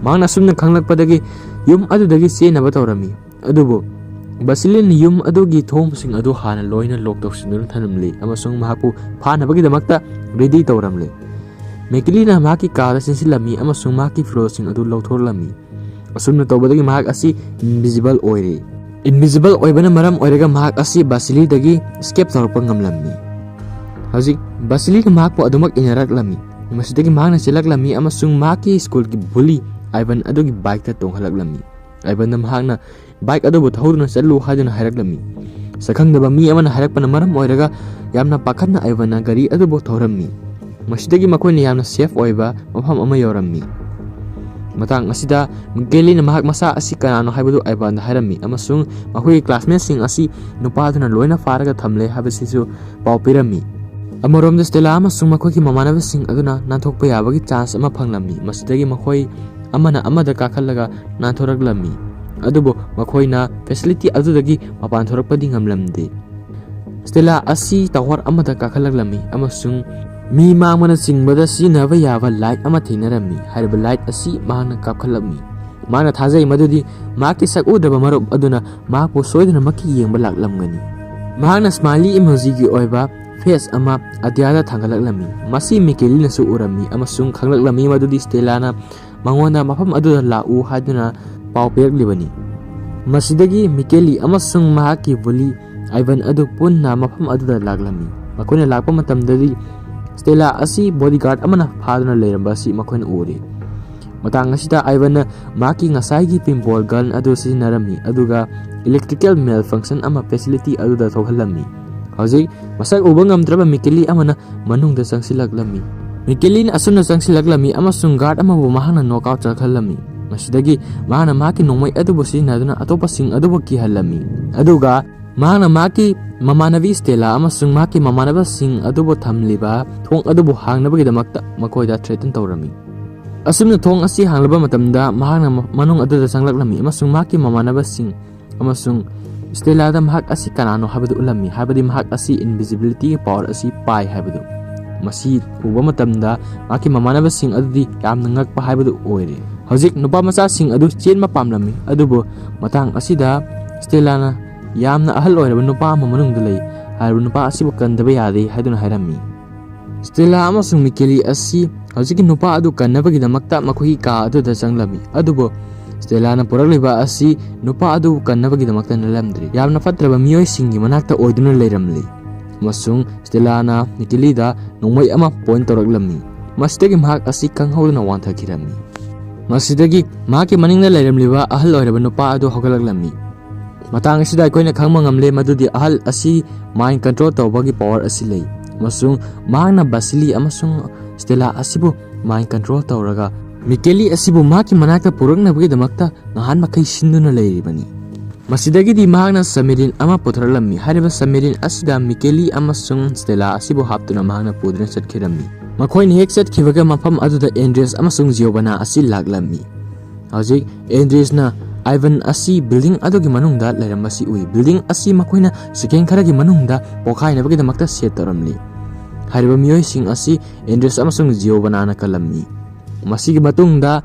ꯃꯍꯥꯛꯅ ꯑꯁꯨꯝꯅ ꯈꯪꯂꯛꯄꯗꯒꯤ ꯌꯨꯝ ꯑꯗꯨꯗꯒꯤ ꯆꯦꯟꯅꯕ ꯇꯧꯔꯝꯃꯤ꯫ ꯑꯗꯨꯕꯨ ꯕꯥꯁꯤꯂꯤꯟꯅ ꯌꯨꯝ ꯑꯗꯨꯒꯤ ꯊꯣꯡꯁꯤꯡ ꯑꯗꯨ ꯍꯥꯟꯅ ꯂꯣꯏꯅ ꯂꯣꯛ ꯇꯧꯁꯤꯟꯗꯨꯅ ꯊꯝꯂꯝꯂꯤ ꯑꯃꯁꯨꯡ ꯃꯍꯥꯛꯄꯨ ꯐꯥꯅꯕꯒꯤꯗꯃꯛꯇ ꯔꯦꯗꯤ ꯇꯧꯔꯝꯂꯤ꯫ ꯃꯤꯀꯦꯂꯤꯅ ꯃꯍꯥꯛꯀꯤ ꯀꯥꯗ ꯆꯦꯟꯁꯤꯜꯂꯝꯃꯤ ꯑꯃꯁꯨꯡ ꯃꯍꯥꯛꯀꯤ ꯐꯤꯔꯣꯜꯁꯤꯡ ꯑꯗꯨ ꯂꯧꯊꯣꯔꯛꯂꯝꯃꯤ꯫ ꯑꯁꯨꯝꯅ ꯇꯧꯕꯗꯒꯤ ꯃꯍꯥꯛ ꯑꯁꯤ ꯏꯟꯚꯤꯖꯤꯕꯜ ꯑꯣꯏꯔꯦ꯫ ꯏꯟꯚꯤꯖꯤꯕꯜ ꯑꯣꯏꯕꯅ ꯃꯔꯝ ꯑꯣꯏꯔꯒ ꯃꯍꯥꯛ ꯑꯁꯤ ꯕꯥꯁꯤꯂꯤꯗꯒꯤ ꯏꯁꯀꯦꯞ ꯇꯧꯔꯛꯄ ꯉꯝꯂꯝꯃꯤ꯫ ꯍꯧꯖꯤꯛ ꯕꯥꯁꯤꯂꯤꯅ ꯃꯍꯥꯛꯄꯨ ꯑꯗꯨꯃꯛ ꯏꯟꯅꯔꯛꯂꯝꯃꯤ꯫ ꯃꯁꯤꯗꯒꯤ ꯃꯍꯥꯛꯅ ꯆꯦꯜꯂꯛꯂꯝꯃꯤ ꯑꯃꯁꯨꯡ ꯃꯍꯥꯛꯀꯤ ꯁ꯭ꯀꯨꯜꯒꯤ ꯕꯨꯂꯤ ꯑꯥꯏꯚꯟ ꯑꯗꯨꯒꯤ ꯕꯥꯏꯛꯇ ꯇꯣꯡꯍꯜꯂꯛꯂꯝꯃꯤ꯫ ꯑꯥꯏꯚꯟꯗ ꯃꯍꯥꯛꯅ ꯕꯥꯏꯛ ꯑꯗꯨꯕꯨ ꯊꯧꯗꯨꯅ ꯆꯠꯂꯨ ꯍꯥꯏꯗꯨꯅ ꯍꯥꯏꯔꯛꯂꯝꯃꯤ꯫ ꯁꯛꯈꯪꯗꯕ ꯃꯤ ꯑꯃꯅ ꯍꯥꯏꯔꯛꯄꯅ ꯃꯔꯝ ꯑꯣꯏꯔꯒ ꯌꯥꯝꯅ ꯄꯥꯈꯠꯅ ꯑꯥꯏꯚꯟꯅ ꯒꯥꯔꯤ ꯑꯗꯨꯕꯨ ꯊꯧꯔꯝꯃꯤ꯫ ꯃꯁꯤꯗꯒꯤ ꯃꯈꯣꯏꯅ ꯌꯥꯝꯅ ꯁꯦꯐ ꯑꯣꯏꯕ ꯃꯐꯝ ꯑꯃ ꯌꯧꯔꯝꯃꯤ꯫ ꯃꯇꯥꯡ ꯑꯁꯤꯗ ꯃꯤꯀꯦꯂꯤꯅ ꯃꯍꯥꯛ ꯃꯁꯥ ꯑꯁꯤ ꯀꯅꯥꯅꯣ ꯍꯥꯏꯕꯗꯨ ꯑꯥꯏꯚꯟꯗ ꯍꯥꯏꯔꯝꯃꯤ ꯑꯃꯁꯨꯡ ꯃꯈꯣꯏꯒꯤ ꯀ꯭ꯂꯥꯁꯃꯦꯠꯁꯤꯡ ꯑꯁꯤ ꯅꯨꯄꯥꯗꯨꯅ ꯂꯣꯏꯅ ꯐꯥꯔꯒ ꯊꯝꯂꯦ ꯍꯥꯏꯕꯁꯤꯁꯨ ꯄꯥꯎ ꯄꯤꯔꯝꯃꯤ꯫ ꯑꯃꯔꯣꯝꯗ ꯁ꯭ꯇꯦꯂꯥ ꯑꯃꯁꯨꯡ ꯃꯈꯣꯏꯒꯤ ꯃꯃꯥꯟꯅꯕꯁꯤꯡ ꯑꯗꯨꯅ ꯅꯥꯟꯊꯣꯛꯄ ꯌꯥꯕꯒꯤ ꯆꯥꯟꯁ ꯑꯃ ꯐꯪꯂꯝꯃꯤ꯫ ꯃꯁꯤꯗꯒꯤ ꯃꯈꯣꯏ ꯑꯃꯅ ꯑꯃꯗ ꯀꯥꯈꯠꯂꯒ ꯅꯥꯟꯊꯣꯔꯛꯂꯝꯃꯤ꯫ ꯑꯗꯨꯕꯨ ꯃꯈꯣꯏꯅ ꯐꯦꯁꯤꯂꯤꯇꯤ ꯑꯗꯨꯗꯒꯤ ꯃꯄꯥꯟ ꯊꯣꯔꯛꯄꯗꯤ ꯉꯝꯂꯝꯗꯦ꯫ ꯁ꯭ꯇꯦꯂꯥ ꯑꯁꯤ ꯇꯋꯥꯔ ꯑꯃꯗ ꯀꯥꯈꯠꯂꯛꯂꯝꯃꯤ ꯑꯃꯁꯨꯡ ꯃꯤ ꯃꯥꯡꯕꯅ ꯆꯤꯡꯕꯗ ꯁꯤꯖꯤꯟꯅꯕ ꯌꯥꯕ ꯂꯥꯏꯠ ꯑꯃ ꯊꯦꯡꯅꯔꯝꯃꯤ꯫ ꯍꯥꯏꯔꯤꯕ ꯂꯥꯏꯠ ꯑꯁꯤ ꯃꯍꯥꯛꯅ ꯀꯥꯞꯈꯠꯂꯝꯃꯤ꯫ ꯃꯍꯥꯛꯅ ꯊꯥꯖꯩ ꯃꯗꯨꯗꯤ ꯃꯍꯥꯛꯀꯤ ꯁꯛ ꯎꯗ꯭ꯔꯕ ꯃꯔꯨꯞ ꯑꯗꯨꯅ ꯃꯍꯥꯛꯄꯨ ꯁꯣꯏꯗꯅꯃꯛꯀꯤ ꯌꯦꯡꯕ ꯂꯥꯛꯂꯝꯒꯅꯤ꯫ ꯃꯍꯥꯛꯅ ꯁ꯭ꯃꯥꯏꯂꯤ ꯏꯃꯣꯖꯤꯒꯤ ꯑꯣꯏꯕ ꯐꯦꯁ ꯑꯃ ꯑꯇꯤꯌꯥꯗ ꯊꯥꯡꯒꯠꯂꯛꯂꯝꯃꯤ꯫ ꯃꯁꯤ ꯃꯤꯀꯦꯂꯤꯅꯁꯨ ꯎꯔꯝꯃꯤ ꯑꯃꯁꯨꯡ ꯈꯪꯂꯛꯂꯝꯃꯤ ꯃꯗꯨꯗꯤ ꯁ꯭ꯇꯦꯂꯥꯅ ꯃꯉꯣꯟꯗ ꯃꯐꯝ ꯑꯗꯨꯗ ꯂꯥꯛꯎ ꯍꯥꯏꯗꯨꯅ ꯄꯥꯎ ꯄꯤꯔꯛꯂꯤꯕꯅꯤ꯫ ꯃꯁꯤꯗꯒꯤ ꯃꯤꯀꯦꯂꯤ ꯑꯃꯁꯨꯡ ꯃꯍꯥꯛꯀꯤ ꯕꯨꯂꯤ ꯑꯥꯏꯚꯟ ꯑꯗꯨ ꯄꯨꯟꯅ ꯃꯐꯝ ꯑꯗꯨꯗ ꯂꯥꯛꯂꯝꯃꯤ꯫ ꯃꯈꯣꯏꯅ ꯂꯥꯛꯄ ꯃꯇꯝꯗꯗꯤ ꯁ꯭ꯇꯦꯂꯥ ꯑꯁꯤ ꯕꯣꯗꯤꯒꯥꯔꯗ ꯑꯃꯅ ꯐꯥꯗꯨꯅ ꯂꯩꯔꯝꯕ ꯑꯁꯤ ꯃꯈꯣꯏꯅ ꯎꯔꯦ꯫ ꯃꯇꯥꯡ ꯑꯁꯤꯗ ꯑꯥꯏꯚꯟꯅ ꯃꯍꯥꯛꯀꯤ ꯉꯁꯥꯏꯒꯤ ꯄꯤꯟꯕꯣꯜ ꯒꯟ ꯑꯗꯨ ꯁꯤꯖꯤꯟꯅꯔꯝꯃꯤ, ꯑꯗꯨꯒ ꯏꯂꯦꯛꯇ꯭ꯔꯤꯀꯦꯜ ꯃꯦꯜ ꯐꯪꯁꯟ ꯑꯃ ꯐꯦꯁꯤꯂꯤꯇꯤ ꯑꯗꯨꯗ ꯊꯣꯛꯍꯜꯂꯝꯃꯤ꯫ ꯍꯧꯖꯤꯛ ꯃꯁꯛ ꯎꯕ ꯉꯝꯗ꯭ꯔꯕ ꯃꯤꯀꯦꯂꯤ ꯑꯃꯅ ꯃꯅꯨꯡꯗ ꯆꯪꯁꯤꯜꯂꯛꯂꯝꯃꯤ꯫ ꯃꯤꯀꯦꯂꯤꯅ ꯑꯁꯨꯝꯅ ꯆꯪꯁꯤꯜꯂꯛꯂꯝꯃꯤ ꯑꯃꯁꯨꯡ ꯒꯥꯔꯗ ꯑꯃꯕꯨ ꯃꯍꯥꯛꯅ ꯅꯣꯛ ꯑꯥꯎꯠ ꯆꯠꯍꯜꯂꯝꯃꯤ꯫ ꯃꯁꯤꯗꯒꯤ ꯃꯍꯥꯛꯅ ꯃꯍꯥꯛꯀꯤ ꯅꯣꯡꯃꯩ ꯑꯗꯨꯕꯨ ꯁꯤꯖꯤꯟꯅꯗꯨꯅ ꯑꯇꯣꯞꯄꯁꯤꯡ ꯑꯗꯨꯕꯨ ꯀꯤꯍꯜꯂꯝꯃꯤ꯫ ꯑꯗꯨꯒ ꯃꯍꯥꯛꯅ ꯃꯍꯥꯛꯀꯤ ꯃꯃꯥꯟꯅꯕꯤ ꯁ꯭ꯇꯦꯂꯥ ꯑꯃꯁꯨꯡ ꯃꯍꯥꯛꯀꯤ ꯃꯃꯥꯟꯅꯕꯁꯤꯡ ꯑꯗꯨꯕꯨ ꯊꯝꯂꯤꯕ ꯊꯣꯡ ꯑꯗꯨꯕꯨ ꯍꯥꯡꯅꯕꯒꯤꯗꯃꯛꯇ ꯃꯈꯣꯏꯗ ꯊ꯭ꯔꯦꯇꯟ ꯇꯧꯔꯝꯃꯤ꯫ ꯑꯁꯨꯝꯅ ꯊꯣꯡ ꯑꯁꯤ ꯍꯥꯡꯂꯕ ꯃꯇꯝꯗ ꯃꯍꯥꯛꯅ ꯃ-, ꯃꯅꯨꯡ ꯑꯗꯨꯗ ꯆꯪꯂꯛꯂꯝꯃꯤ ꯑꯃꯁꯨꯡ ꯃꯍꯥꯛꯀꯤ ꯃꯃꯥꯟꯅꯕꯁꯤꯡ ꯑꯃꯁꯨꯡ ꯁ꯭ꯇꯦꯂꯥꯗ ꯃꯍꯥꯛ ꯑꯁꯤ ꯀꯅꯥꯅꯣ ꯍꯥꯏꯕꯗꯨ ꯎꯠꯂꯝꯃꯤ, ꯍꯥꯏꯕꯗꯤ ꯃꯍꯥꯛ ꯑꯁꯤ invisibility power ꯑꯁꯤ ꯄꯥꯏ ꯍꯥꯏꯕꯗꯨ꯫ ꯃꯁꯤ ꯎꯕ ꯃꯇꯝꯗ ꯃꯍꯥꯛꯀꯤ ꯃꯃꯥꯟꯅꯕꯁꯤꯡ ꯑꯗꯨꯗꯤ ꯌꯥꯝꯅ ꯉꯛꯄ ꯍꯥꯏꯕꯗꯨ ꯑꯣꯏꯔꯦ꯫ ꯍꯧꯖꯤꯛ ꯅꯨꯄꯥ ꯃꯆꯥꯁꯤꯡ ꯑꯗꯨ ꯆꯦꯟꯕ ꯄꯥꯝꯂꯝꯃꯤ, ꯑꯗꯨꯕꯨ ꯃꯇꯥꯡ ꯑꯁꯤꯗ ꯁ꯭ꯇꯦꯂꯥꯅ ꯌꯥꯝꯅ ꯑꯍꯜ ꯑꯣꯏꯔꯕ ꯅꯨꯄꯥ ꯑꯃ ꯃꯅꯨꯡꯗ ꯂꯩ, ꯍꯥꯏꯔꯤꯕ ꯅꯨꯄꯥ ꯑꯁꯤꯕꯨ ꯀꯟꯗꯕ ꯌꯥꯗꯦ ꯍꯥꯏꯗꯨꯅ ꯍꯥꯏꯔꯝꯃꯤ꯫ ꯁ꯭ꯇꯦꯂꯥ ꯑꯃꯁꯨꯡ ꯃꯤꯀꯦꯂꯤ ꯑꯁꯤ ꯍꯧꯖꯤꯛꯀꯤ ꯅꯨꯄꯥ ꯑꯗꯨ ꯀꯟꯅꯕꯒꯤꯗꯃꯛꯇ ꯃꯈꯣꯏꯒꯤ ꯀꯥ ꯑꯗꯨꯗ ꯆꯪꯂꯝꯃꯤ, ꯑꯗꯨꯕꯨ ꯁ꯭ꯇꯦꯂꯥꯅ ꯄꯨꯔꯛꯂꯤꯕ ꯑꯁꯤ ꯅꯨꯄꯥ ꯑꯗꯨꯕꯨ ꯀꯟꯅꯕꯒꯤꯗꯃꯛꯇ ꯅꯠꯂꯝꯗ꯭ꯔꯤ, ꯌꯥꯝꯅ ꯐꯠꯇ꯭ꯔꯕ ꯃꯤꯑꯣꯏꯁꯤꯡꯒꯤ ꯃꯅꯥꯛꯇ ꯑꯣꯏꯗꯨꯅ ꯂꯩꯔꯝꯂꯤ꯫ ꯑꯃꯁꯨꯡ ꯁ꯭ꯇꯦꯂꯥꯅ ꯃꯤꯀꯦꯂꯤꯗ ꯅꯣꯡꯃꯩ ꯑꯃ point ꯇꯧꯔꯛꯂꯝꯃꯤ꯫ ꯃꯁꯤꯗꯒꯤ ꯃꯍꯥꯛ ꯑꯁꯤ ꯈꯪꯍꯧꯗꯅ ꯋꯥꯟꯊꯈꯤꯔꯝꯃꯤ꯫ ꯃꯁꯤꯗꯒꯤ ꯃꯍꯥꯛꯀꯤ ꯃꯅꯤꯡꯗ ꯂꯩꯔꯝꯂꯤꯕ ꯑꯍꯜ ꯑꯣꯏꯔꯕ ꯅꯨꯄꯥ ꯑꯗꯨ ꯍꯧꯒꯠꯂꯛꯂꯝꯃꯤ꯫ ꯃꯇꯥꯡ ꯑꯁꯤꯗ ꯑꯩꯈꯣꯏꯅ ꯈꯪꯕ ꯉꯝꯂꯦ ꯃꯗꯨꯗꯤ ꯑꯍꯜ ꯑꯁꯤ mind control ꯇꯧꯕꯒꯤ power ꯑꯁꯤ ꯂꯩ, ꯑꯃꯁꯨꯡ ꯃꯍꯥꯛꯅ ꯕꯥꯁꯤꯂꯤ ꯑꯃꯁꯨꯡ ꯁ꯭ꯇꯦꯂꯥ ꯑꯁꯤꯕꯨ mind control ꯇꯧꯔꯒ ꯃꯤꯀꯦꯂꯤ ꯑꯁꯤꯕꯨ ꯃꯍꯥꯛꯀꯤ ꯃꯅꯥꯛꯇ ꯄꯨꯔꯛꯅꯕꯒꯤꯗꯃꯛꯇ ꯅꯍꯥꯟ ꯃꯈꯩ ꯁꯤꯟꯗꯨꯅ ꯂꯩꯔꯤꯕꯅꯤ꯫ ꯃꯁꯤꯗꯒꯤꯗꯤ ꯃꯍꯥꯛꯅ submarine ꯑꯃ ꯄꯨꯊꯣꯔꯛꯂꯝꯃꯤ꯫ ꯍꯥꯏꯔꯤꯕ submarine ꯑꯁꯤꯗ ꯃꯤꯀꯦꯂꯤ ꯑꯃꯁꯨꯡ ꯁ꯭ꯇꯦꯂꯥ ꯑꯁꯤꯕꯨ ꯍꯥꯞꯇꯨꯅ ꯃꯍꯥꯛꯅ ꯄꯨꯗꯨꯅ ꯆꯠꯈꯤꯔꯝꯃꯤ꯫ ꯃꯈꯣꯏꯅ ꯍꯦꯛ ꯆꯠꯈꯤꯕꯒ ꯃꯐꯝ ꯑꯗꯨꯗ ꯑꯦꯟꯗ꯭ꯔꯤꯌꯁ ꯑꯃꯁꯨꯡ ꯖꯤꯌꯣꯕꯅꯥ ꯑꯁꯤ ꯂꯥꯛꯂꯝꯃꯤ꯫ ꯍꯧꯖꯤꯛ ꯑꯦꯟꯗ꯭ꯔꯤꯌꯁꯅ ꯑꯥꯏꯚꯟ ꯑꯁꯤ building ꯑꯗꯨꯒꯤ ꯃꯅꯨꯡꯗ ꯂꯩꯔꯝꯕꯁꯤ ꯎꯏ꯫ Building ꯑꯁꯤ ꯃꯈꯣꯏꯅ second ꯈꯔꯒꯤ ꯃꯅꯨꯡꯗ ꯄꯣꯈꯥꯏꯅꯕꯒꯤꯗꯃꯛꯇ set ꯇꯧꯔꯝꯂꯤ꯫ ꯍꯥꯏꯔꯤꯕ ꯃꯤꯑꯣꯏꯁꯤꯡ ꯑꯁꯤ ꯑꯦꯟꯗ꯭ꯔꯤꯌꯁ ꯑꯃꯁꯨꯡ ꯖꯤꯌꯣꯕꯅꯥꯅ ꯀꯜꯂꯝꯃꯤ꯫ ꯃꯁꯤꯒꯤ ꯃꯇꯨꯡꯗ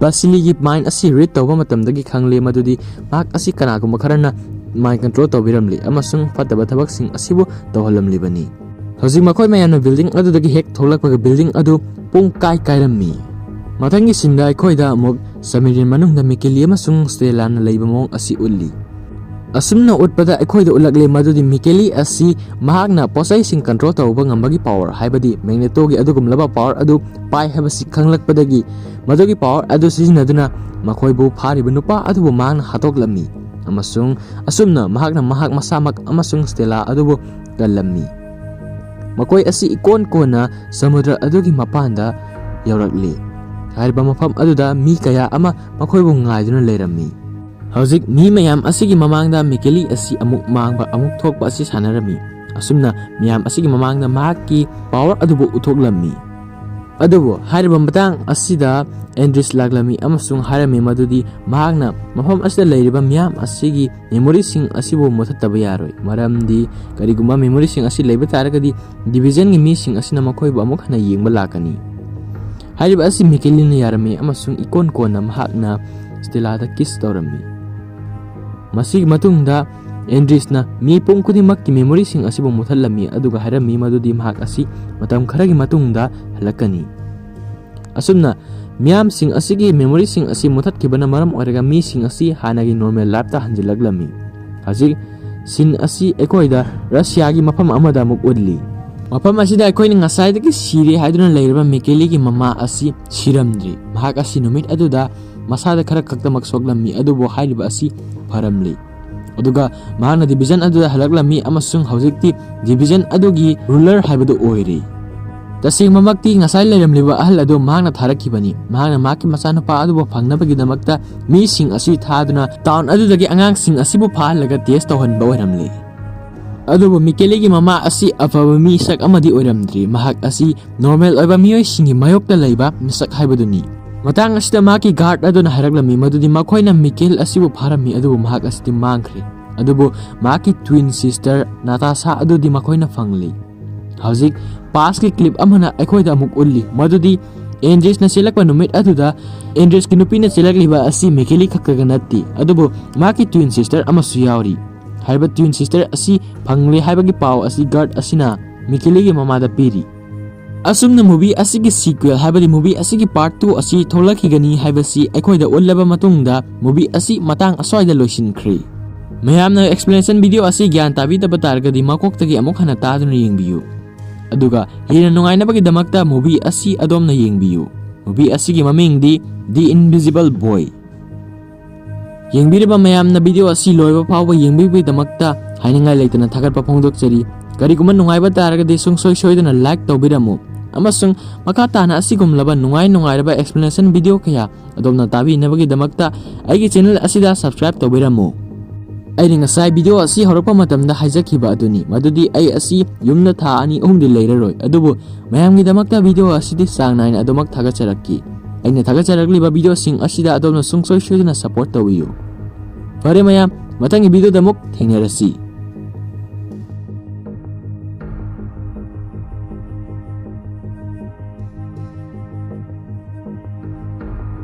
ꯕꯥꯁꯤꯂꯤꯒꯤ mind ꯑꯁꯤ read ꯇꯧꯕ ꯃꯇꯝꯗꯒꯤ ꯈꯪꯂꯦ ꯃꯗꯨꯗꯤ ꯃꯍꯥꯛ ꯑꯁꯤ ꯀꯅꯥꯒꯨꯝꯕ ꯈꯔꯅ mind control ꯇꯧꯕꯤꯔꯝꯂꯤ ꯑꯃꯁꯨꯡ ꯐꯠꯇꯕ ꯊꯕꯛꯁꯤꯡ ꯑꯁꯤꯕꯨ ꯇꯧꯍꯜꯂꯝꯂꯤꯕꯅꯤ꯫ ꯍꯧꯖꯤꯛ ꯃꯈꯣꯏ ꯃꯌꯥꯝꯅ building ꯑꯗꯨꯗꯒꯤ ꯍꯦꯛ ꯊꯣꯛꯂꯛꯄꯒ building ꯑꯗꯨ ꯄꯨꯡ ꯀꯥꯏ ꯀꯥꯏꯔꯝꯃꯤ꯫ ꯃꯊꯪꯒꯤ sceneꯗ ꯑꯩꯈꯣꯏꯗ ꯑꯃꯨꯛ submarine ꯃꯅꯨꯡꯗ ꯃꯤꯀꯦꯂꯤ ꯑꯃꯁꯨꯡ ꯁ꯭ꯇꯦꯂꯥꯅ ꯂꯩꯕ ꯃꯑꯣꯡ ꯑꯁꯤ ꯎꯠꯂꯤ꯫ ꯑꯁꯨꯝꯅ ꯎꯠꯄꯗ ꯑꯩꯈꯣꯏꯗ ꯎꯠꯂꯛꯂꯦ ꯃꯗꯨꯗꯤ ꯃꯤꯀꯦꯂꯤ ꯑꯁꯤ ꯃꯍꯥꯛꯅ ꯄꯣꯠꯆꯩꯁꯤꯡ control ꯇꯧꯕ ꯉꯝꯕꯒꯤ power, ꯍꯥꯏꯕꯗꯤ magnetoꯒꯤ ꯑꯗꯨꯒꯨꯝꯂꯕ power ꯑꯗꯨ ꯄꯥꯏ ꯍꯥꯏꯕꯁꯤ ꯈꯪꯂꯛꯄꯗꯒꯤ ꯃꯗꯨꯒꯤ power ꯑꯗꯨ ꯁꯤꯖꯤꯟꯅꯗꯨꯅ ꯃꯈꯣꯏꯕꯨ ꯐꯥꯔꯤꯕ ꯅꯨꯄꯥ ꯑꯗꯨꯕꯨ ꯃꯍꯥꯛꯅ ꯍꯥꯠꯇꯣꯛꯂꯝꯃꯤ, ꯑꯃꯁꯨꯡ ꯑꯁꯨꯝꯅ ꯃꯍꯥꯛꯅ ꯃꯍꯥꯛ ꯃꯁꯥꯃꯛ ꯑꯃꯁꯨꯡ ꯁ꯭ꯇꯦꯂꯥ ꯑꯗꯨꯕꯨ ꯀꯜꯂꯝꯃꯤ꯫ ꯃꯈꯣꯏ ꯑꯁꯤ ꯏꯀꯣꯟ ꯀꯣꯟꯅ ꯁꯃꯨꯗ꯭ꯔ ꯑꯗꯨꯒꯤ ꯃꯄꯥꯟꯗ ꯌꯧꯔꯛꯂꯤ꯫ ꯍꯥꯏꯔꯤꯕ ꯃꯐꯝ ꯑꯗꯨꯗ ꯃꯤ ꯀꯌꯥ ꯑꯃ ꯃꯈꯣꯏꯕꯨ ꯉꯥꯏꯗꯨꯅ ꯂꯩꯔꯝꯃꯤ꯫ ꯍꯧꯖꯤꯛ ꯃꯤ ꯃꯌꯥꯝ ꯑꯁꯤꯒꯤ ꯃꯃꯥꯡꯗ ꯃꯤꯀꯦꯂꯤ ꯑꯁꯤ ꯑꯃꯨꯛ ꯃꯥꯡꯕ ꯑꯃꯨꯛ ꯊꯣꯛꯄ ꯑꯁꯤ ꯁꯥꯟꯅꯔꯝꯃꯤ꯫ ꯑꯁꯨꯝꯅ ꯃꯤꯌꯥꯝ ꯑꯁꯤꯒꯤ ꯃꯃꯥꯡꯗ ꯃꯍꯥꯛꯀꯤ power ꯑꯗꯨꯕꯨ ꯎꯠꯊꯣꯛꯂꯝꯃꯤ꯫ ꯑꯗꯨꯕꯨ ꯍꯥꯏꯔꯤꯕ ꯃꯇꯥꯡ ꯑꯁꯤꯗ ꯑꯦꯟꯗ꯭ꯔꯤꯁ ꯂꯥꯛꯂꯝꯃꯤ ꯑꯃꯁꯨꯡ ꯍꯥꯏꯔꯝꯃꯤ ꯃꯗꯨꯗꯤ ꯃꯍꯥꯛꯅ ꯃꯐꯝ ꯑꯁꯤꯗ ꯂꯩꯔꯤꯕ ꯃꯤꯌꯥꯝ ꯑꯁꯤꯒꯤ memoryꯁꯤꯡ ꯑꯁꯤꯕꯨ ꯃꯨꯊꯠꯇꯕ ꯌꯥꯔꯣꯏ, ꯃꯔꯝꯗꯤ ꯀꯔꯤꯒꯨꯝꯕ memoryꯁꯤꯡ ꯑꯁꯤ ꯂꯩꯕ ꯇꯥꯔꯒꯗꯤ Divisionꯒꯤ ꯃꯤꯁꯤꯡ ꯑꯁꯤꯅ ꯃꯈꯣꯏꯕꯨ ꯑꯃꯨꯛ ꯍꯟꯅ ꯌꯦꯡꯕ ꯂꯥꯛꯀꯅꯤ꯫ ꯍꯥꯏꯔꯤꯕ ꯑꯁꯤ ꯃꯤꯀꯦꯂꯤꯅ ꯌꯥꯔꯝꯃꯤ ꯑꯃꯁꯨꯡ ꯏꯀꯣꯟ ꯀꯣꯟꯅ ꯃꯍꯥꯛꯅ Stellaꯗ kiss ꯇꯧꯔꯝꯃꯤ꯫ ꯃꯁꯤꯒꯤ ꯃꯇꯨꯡꯗ ꯑꯦꯟꯗ꯭ꯔꯤꯁꯅ ꯃꯤꯄꯨꯝ ꯈꯨꯗꯤꯡꯃꯛꯀꯤ memoryꯁꯤꯡ ꯑꯁꯤꯕꯨ ꯃꯨꯊꯠꯂꯝꯃꯤ, ꯑꯗꯨꯒ ꯍꯥꯏꯔꯝꯃꯤ ꯃꯗꯨꯗꯤ ꯃꯍꯥꯛ ꯑꯁꯤ ꯃꯇꯝ ꯈꯔꯒꯤ ꯃꯇꯨꯡꯗ ꯍꯜꯂꯛꯀꯅꯤ꯫ ꯑꯁꯨꯝꯅ ꯃꯤꯌꯥꯝꯁꯤꯡ ꯑꯁꯤꯒꯤ memoryꯁꯤꯡ ꯑꯁꯤ ꯃꯨꯊꯠꯈꯤꯕꯅ ꯃꯔꯝ ꯑꯣꯏꯔꯒ ꯃꯤꯁꯤꯡ ꯑꯁꯤ ꯍꯥꯟꯅꯒꯤ normal lifeꯇ ꯍꯟꯖꯤꯜꯂꯛꯂꯝꯃꯤ꯫ ꯍꯧꯖꯤꯛ scene ꯑꯁꯤ ꯑꯩꯈꯣꯏꯗ ꯔꯁꯤꯌꯥꯒꯤ ꯃꯐꯝ ꯑꯃꯗ ꯑꯃꯨꯛ ꯎꯠꯂꯤ꯫ ꯃꯐꯝ ꯑꯁꯤꯗ ꯑꯩꯈꯣꯏꯅ ꯉꯁꯥꯏꯗꯒꯤ ꯁꯤꯔꯦ ꯍꯥꯏꯗꯨꯅ ꯂꯩꯔꯤꯕ ꯃꯤꯀꯦꯂꯤꯒꯤ ꯃꯃꯥ ꯑꯁꯤ ꯁꯤꯔꯝꯗ꯭ꯔꯤ꯫ ꯃꯍꯥꯛ ꯑꯁꯤ ꯅꯨꯃꯤꯠ ꯑꯗꯨꯗ ꯃꯁꯥꯗ ꯈꯔ ꯈꯛꯇꯃꯛ ꯁꯣꯛꯂꯝꯃꯤ, ꯑꯗꯨꯕꯨ ꯍꯥꯏꯔꯤꯕ ꯑꯁꯤ ꯐꯔꯝꯂꯤ꯫ ꯑꯗꯨꯒ ꯃꯍꯥꯛꯅ Division ꯑꯗꯨꯗ ꯍꯜꯂꯛꯂꯝꯃꯤ ꯑꯃꯁꯨꯡ ꯍꯧꯖꯤꯛꯇꯤ Division ꯑꯗꯨꯒꯤ ruler ꯍꯥꯏꯕꯗꯨ ꯑꯣꯏꯔꯦ꯫ ꯇꯁꯦꯡꯕꯃꯛꯇꯤ ꯉꯁꯥꯏ ꯂꯩꯔꯝꯂꯤꯕ ꯑꯍꯜ ꯑꯗꯨ ꯃꯍꯥꯛꯅ ꯊꯥꯔꯛꯈꯤꯕꯅꯤ꯫ ꯃꯍꯥꯛꯅ ꯃꯍꯥꯛꯀꯤ ꯃꯆꯥꯅꯨꯄꯥ ꯑꯗꯨꯕꯨ ꯐꯪꯅꯕꯒꯤꯗꯃꯛꯇ ꯃꯤꯁꯤꯡ ꯑꯁꯤ ꯊꯥꯗꯨꯅ town ꯑꯗꯨꯗꯒꯤ ꯑꯉꯥꯡꯁꯤꯡ ꯑꯁꯤꯕꯨ ꯐꯥꯍꯜꯂꯒ test ꯇꯧꯍꯟꯕ ꯑꯣꯏꯔꯝꯂꯦ꯫ ꯑꯗꯨꯕꯨ ꯃꯤꯀꯦꯂꯤꯒꯤ ꯃꯃꯥ ꯑꯁꯤ ꯑꯐꯕ ꯃꯤꯁꯛ ꯑꯃꯗꯤ ꯑꯣꯏꯔꯝꯗ꯭ꯔꯤ꯫ ꯃꯍꯥꯛ ꯑꯁꯤ normal ꯑꯣꯏꯕ ꯃꯤꯑꯣꯏꯁꯤꯡꯒꯤ ꯃꯥꯌꯣꯛꯇ ꯂꯩꯕ ꯃꯤꯁꯛ ꯍꯥꯏꯕꯗꯨꯅꯤ꯫ ꯃꯇꯥꯡ ꯑꯁꯤꯗ ꯃꯍꯥꯛꯀꯤ guard ꯑꯗꯨꯅ ꯍꯥꯏꯔꯛꯂꯝꯃꯤ ꯃꯗꯨꯗꯤ ꯃꯈꯣꯏꯅ ꯃꯤꯀꯦꯜ ꯑꯁꯤꯕꯨ ꯐꯥꯔꯝꯃꯤ, ꯑꯗꯨꯕꯨ ꯃꯍꯥꯛ ꯑꯁꯤꯗꯤ ꯃꯥꯡꯈ꯭ꯔꯦ꯫ ꯑꯗꯨꯕꯨ ꯃꯍꯥꯛꯀꯤ twin sister ꯅꯥꯇꯥꯁꯥ ꯑꯗꯨꯗꯤ ꯃꯈꯣꯏꯅ ꯐꯪꯂꯤ꯫ ꯍꯧꯖꯤꯛ pastꯀꯤ clip ꯑꯃꯅ ꯑꯩꯈꯣꯏꯗ ꯑꯃꯨꯛ ꯎꯠꯂꯤ ꯃꯗꯨꯗꯤ ꯑꯦꯟꯗ꯭ꯔꯤꯁꯅ ꯆꯦꯜꯂꯛꯄ ꯅꯨꯃꯤꯠ ꯑꯗꯨꯗ ꯑꯦꯟꯗ꯭ꯔꯤꯁꯀꯤ ꯅꯨꯄꯤꯅ ꯆꯦꯜꯂꯛꯂꯤꯕ ꯑꯁꯤ ꯃꯤꯀꯦꯂꯤ ꯈꯛꯇꯒ ꯅꯠꯇꯦ, ꯑꯗꯨꯕꯨ ꯃꯍꯥꯛꯀꯤ twin sister ꯑꯃꯁꯨ ꯌꯥꯎꯔꯤ꯫ ꯍꯥꯏꯔꯤꯕ twin sister ꯑꯁꯤ ꯐꯪꯂꯦ ꯍꯥꯏꯕꯒꯤ ꯄꯥꯎ ꯑꯁꯤ guard ꯑꯁꯤꯅ ꯃꯤꯀꯦꯂꯤꯒꯤ ꯃꯃꯥꯗ ꯄꯤꯔꯤ꯫ ꯑꯁꯨꯝꯅ movie ꯑꯁꯤꯒꯤ sequel, ꯍꯥꯏꯕꯗꯤ movie ꯑꯁꯤꯒꯤ part two ꯑꯁꯤ ꯊꯣꯛꯂꯛꯈꯤꯒꯅꯤ ꯍꯥꯏꯕꯁꯤ ꯑꯩꯈꯣꯏꯗ ꯎꯠꯂꯕ ꯃꯇꯨꯡꯗ, movie ꯑꯁꯤ ꯃꯇꯥꯡ ꯑꯁ꯭ꯋꯥꯏꯗ ꯂꯣꯏꯁꯤꯟꯈ꯭ꯔꯦ꯫ ꯃꯌꯥꯝꯅ explanation video ꯑꯁꯤ ꯒ꯭ꯌꯥꯟ ꯇꯥꯕꯤꯗꯕ ꯇꯥꯔꯒꯗꯤ ꯃꯀꯣꯛꯇꯒꯤ ꯑꯃꯨꯛ ꯍꯟꯅ ꯇꯥꯗꯨꯅ ꯌꯦꯡꯕꯤꯌꯨ꯫ ꯑꯗꯨꯒ ꯍꯦꯟꯅ ꯅꯨꯡꯉꯥꯏꯅꯕꯒꯤꯗꯃꯛꯇ movie ꯑꯁꯤ ꯑꯗꯣꯝꯅ ꯌꯦꯡꯕꯤꯌꯨ꯫ Movie ꯑꯁꯤꯒꯤ ꯃꯃꯤꯡꯗꯤ The Invisible Boy꯫ ꯌꯦꯡꯕꯤꯔꯤꯕ ꯃꯌꯥꯝꯅ video ꯑꯁꯤ ꯂꯣꯏꯕ ꯐꯥꯎꯕ ꯌꯦꯡꯕꯤꯕꯒꯤꯗꯃꯛꯇ ꯍꯥꯏꯅꯤꯡꯉꯥꯏ ꯂꯩꯇꯅ ꯊꯥꯒꯠꯄ ꯐꯣꯡꯗꯣꯛꯆꯔꯤ꯫ ꯀꯔꯤꯒꯨꯝꯕ ꯅꯨꯡꯉꯥꯏꯕ ꯇꯥꯔꯒꯗꯤ ꯁꯨꯡꯁꯣꯏ ꯁꯣꯏꯗꯅ like ꯇꯧꯕꯤꯔꯝꯃꯨ, ꯑꯃꯁꯨꯡ ꯃꯈꯥ ꯇꯥꯅ ꯑꯁꯤꯒꯨꯝꯂꯕ ꯅꯨꯡꯉꯥꯏ ꯅꯨꯡꯉꯥꯏꯔꯕ explanation video ꯀꯌꯥ ꯑꯗꯣꯝꯅ ꯇꯥꯕꯤꯅꯕꯒꯤꯗꯃꯛꯇ ꯑꯩꯒꯤ channel ꯑꯁꯤꯗ subscribe ꯇꯧꯕꯤꯔꯝꯃꯨ꯫ ꯑꯩꯅ ꯉꯁꯥꯏ video ꯑꯁꯤ ꯍꯧꯔꯛꯄ ꯃꯇꯝꯗ ꯍꯥꯏꯖꯈꯤꯕ ꯑꯗꯨꯅꯤ, ꯃꯗꯨꯗꯤ ꯑꯩ ꯑꯁꯤ ꯌꯨꯝꯗ ꯊꯥ ꯑꯅꯤ ꯑꯍꯨꯝꯗꯤ ꯂꯩꯔꯔꯣꯏ, ꯑꯗꯨꯕꯨ ꯃꯌꯥꯝꯒꯤꯗꯃꯛꯇ video ꯑꯁꯤꯗꯤ ꯆꯥꯡ ꯅꯥꯏꯅ ꯑꯗꯨꯃꯛ ꯊꯥꯒꯠꯆꯔꯛꯈꯤ꯫ ꯑꯩꯅ ꯊꯥꯒꯠꯆꯔꯛꯂꯤꯕ videoꯁꯤꯡ ꯑꯁꯤꯗ ꯑꯗꯣꯝꯅ ꯁꯨꯡꯁꯣꯏ ꯁꯣꯏꯗꯅ support ꯇꯧꯕꯤꯌꯨ꯫ ꯐꯔꯦ ꯃꯌꯥꯝ, ꯃꯊꯪꯒꯤ videoꯗ ꯑꯃꯨꯛ ꯊꯦꯡꯅꯔꯁꯤ꯫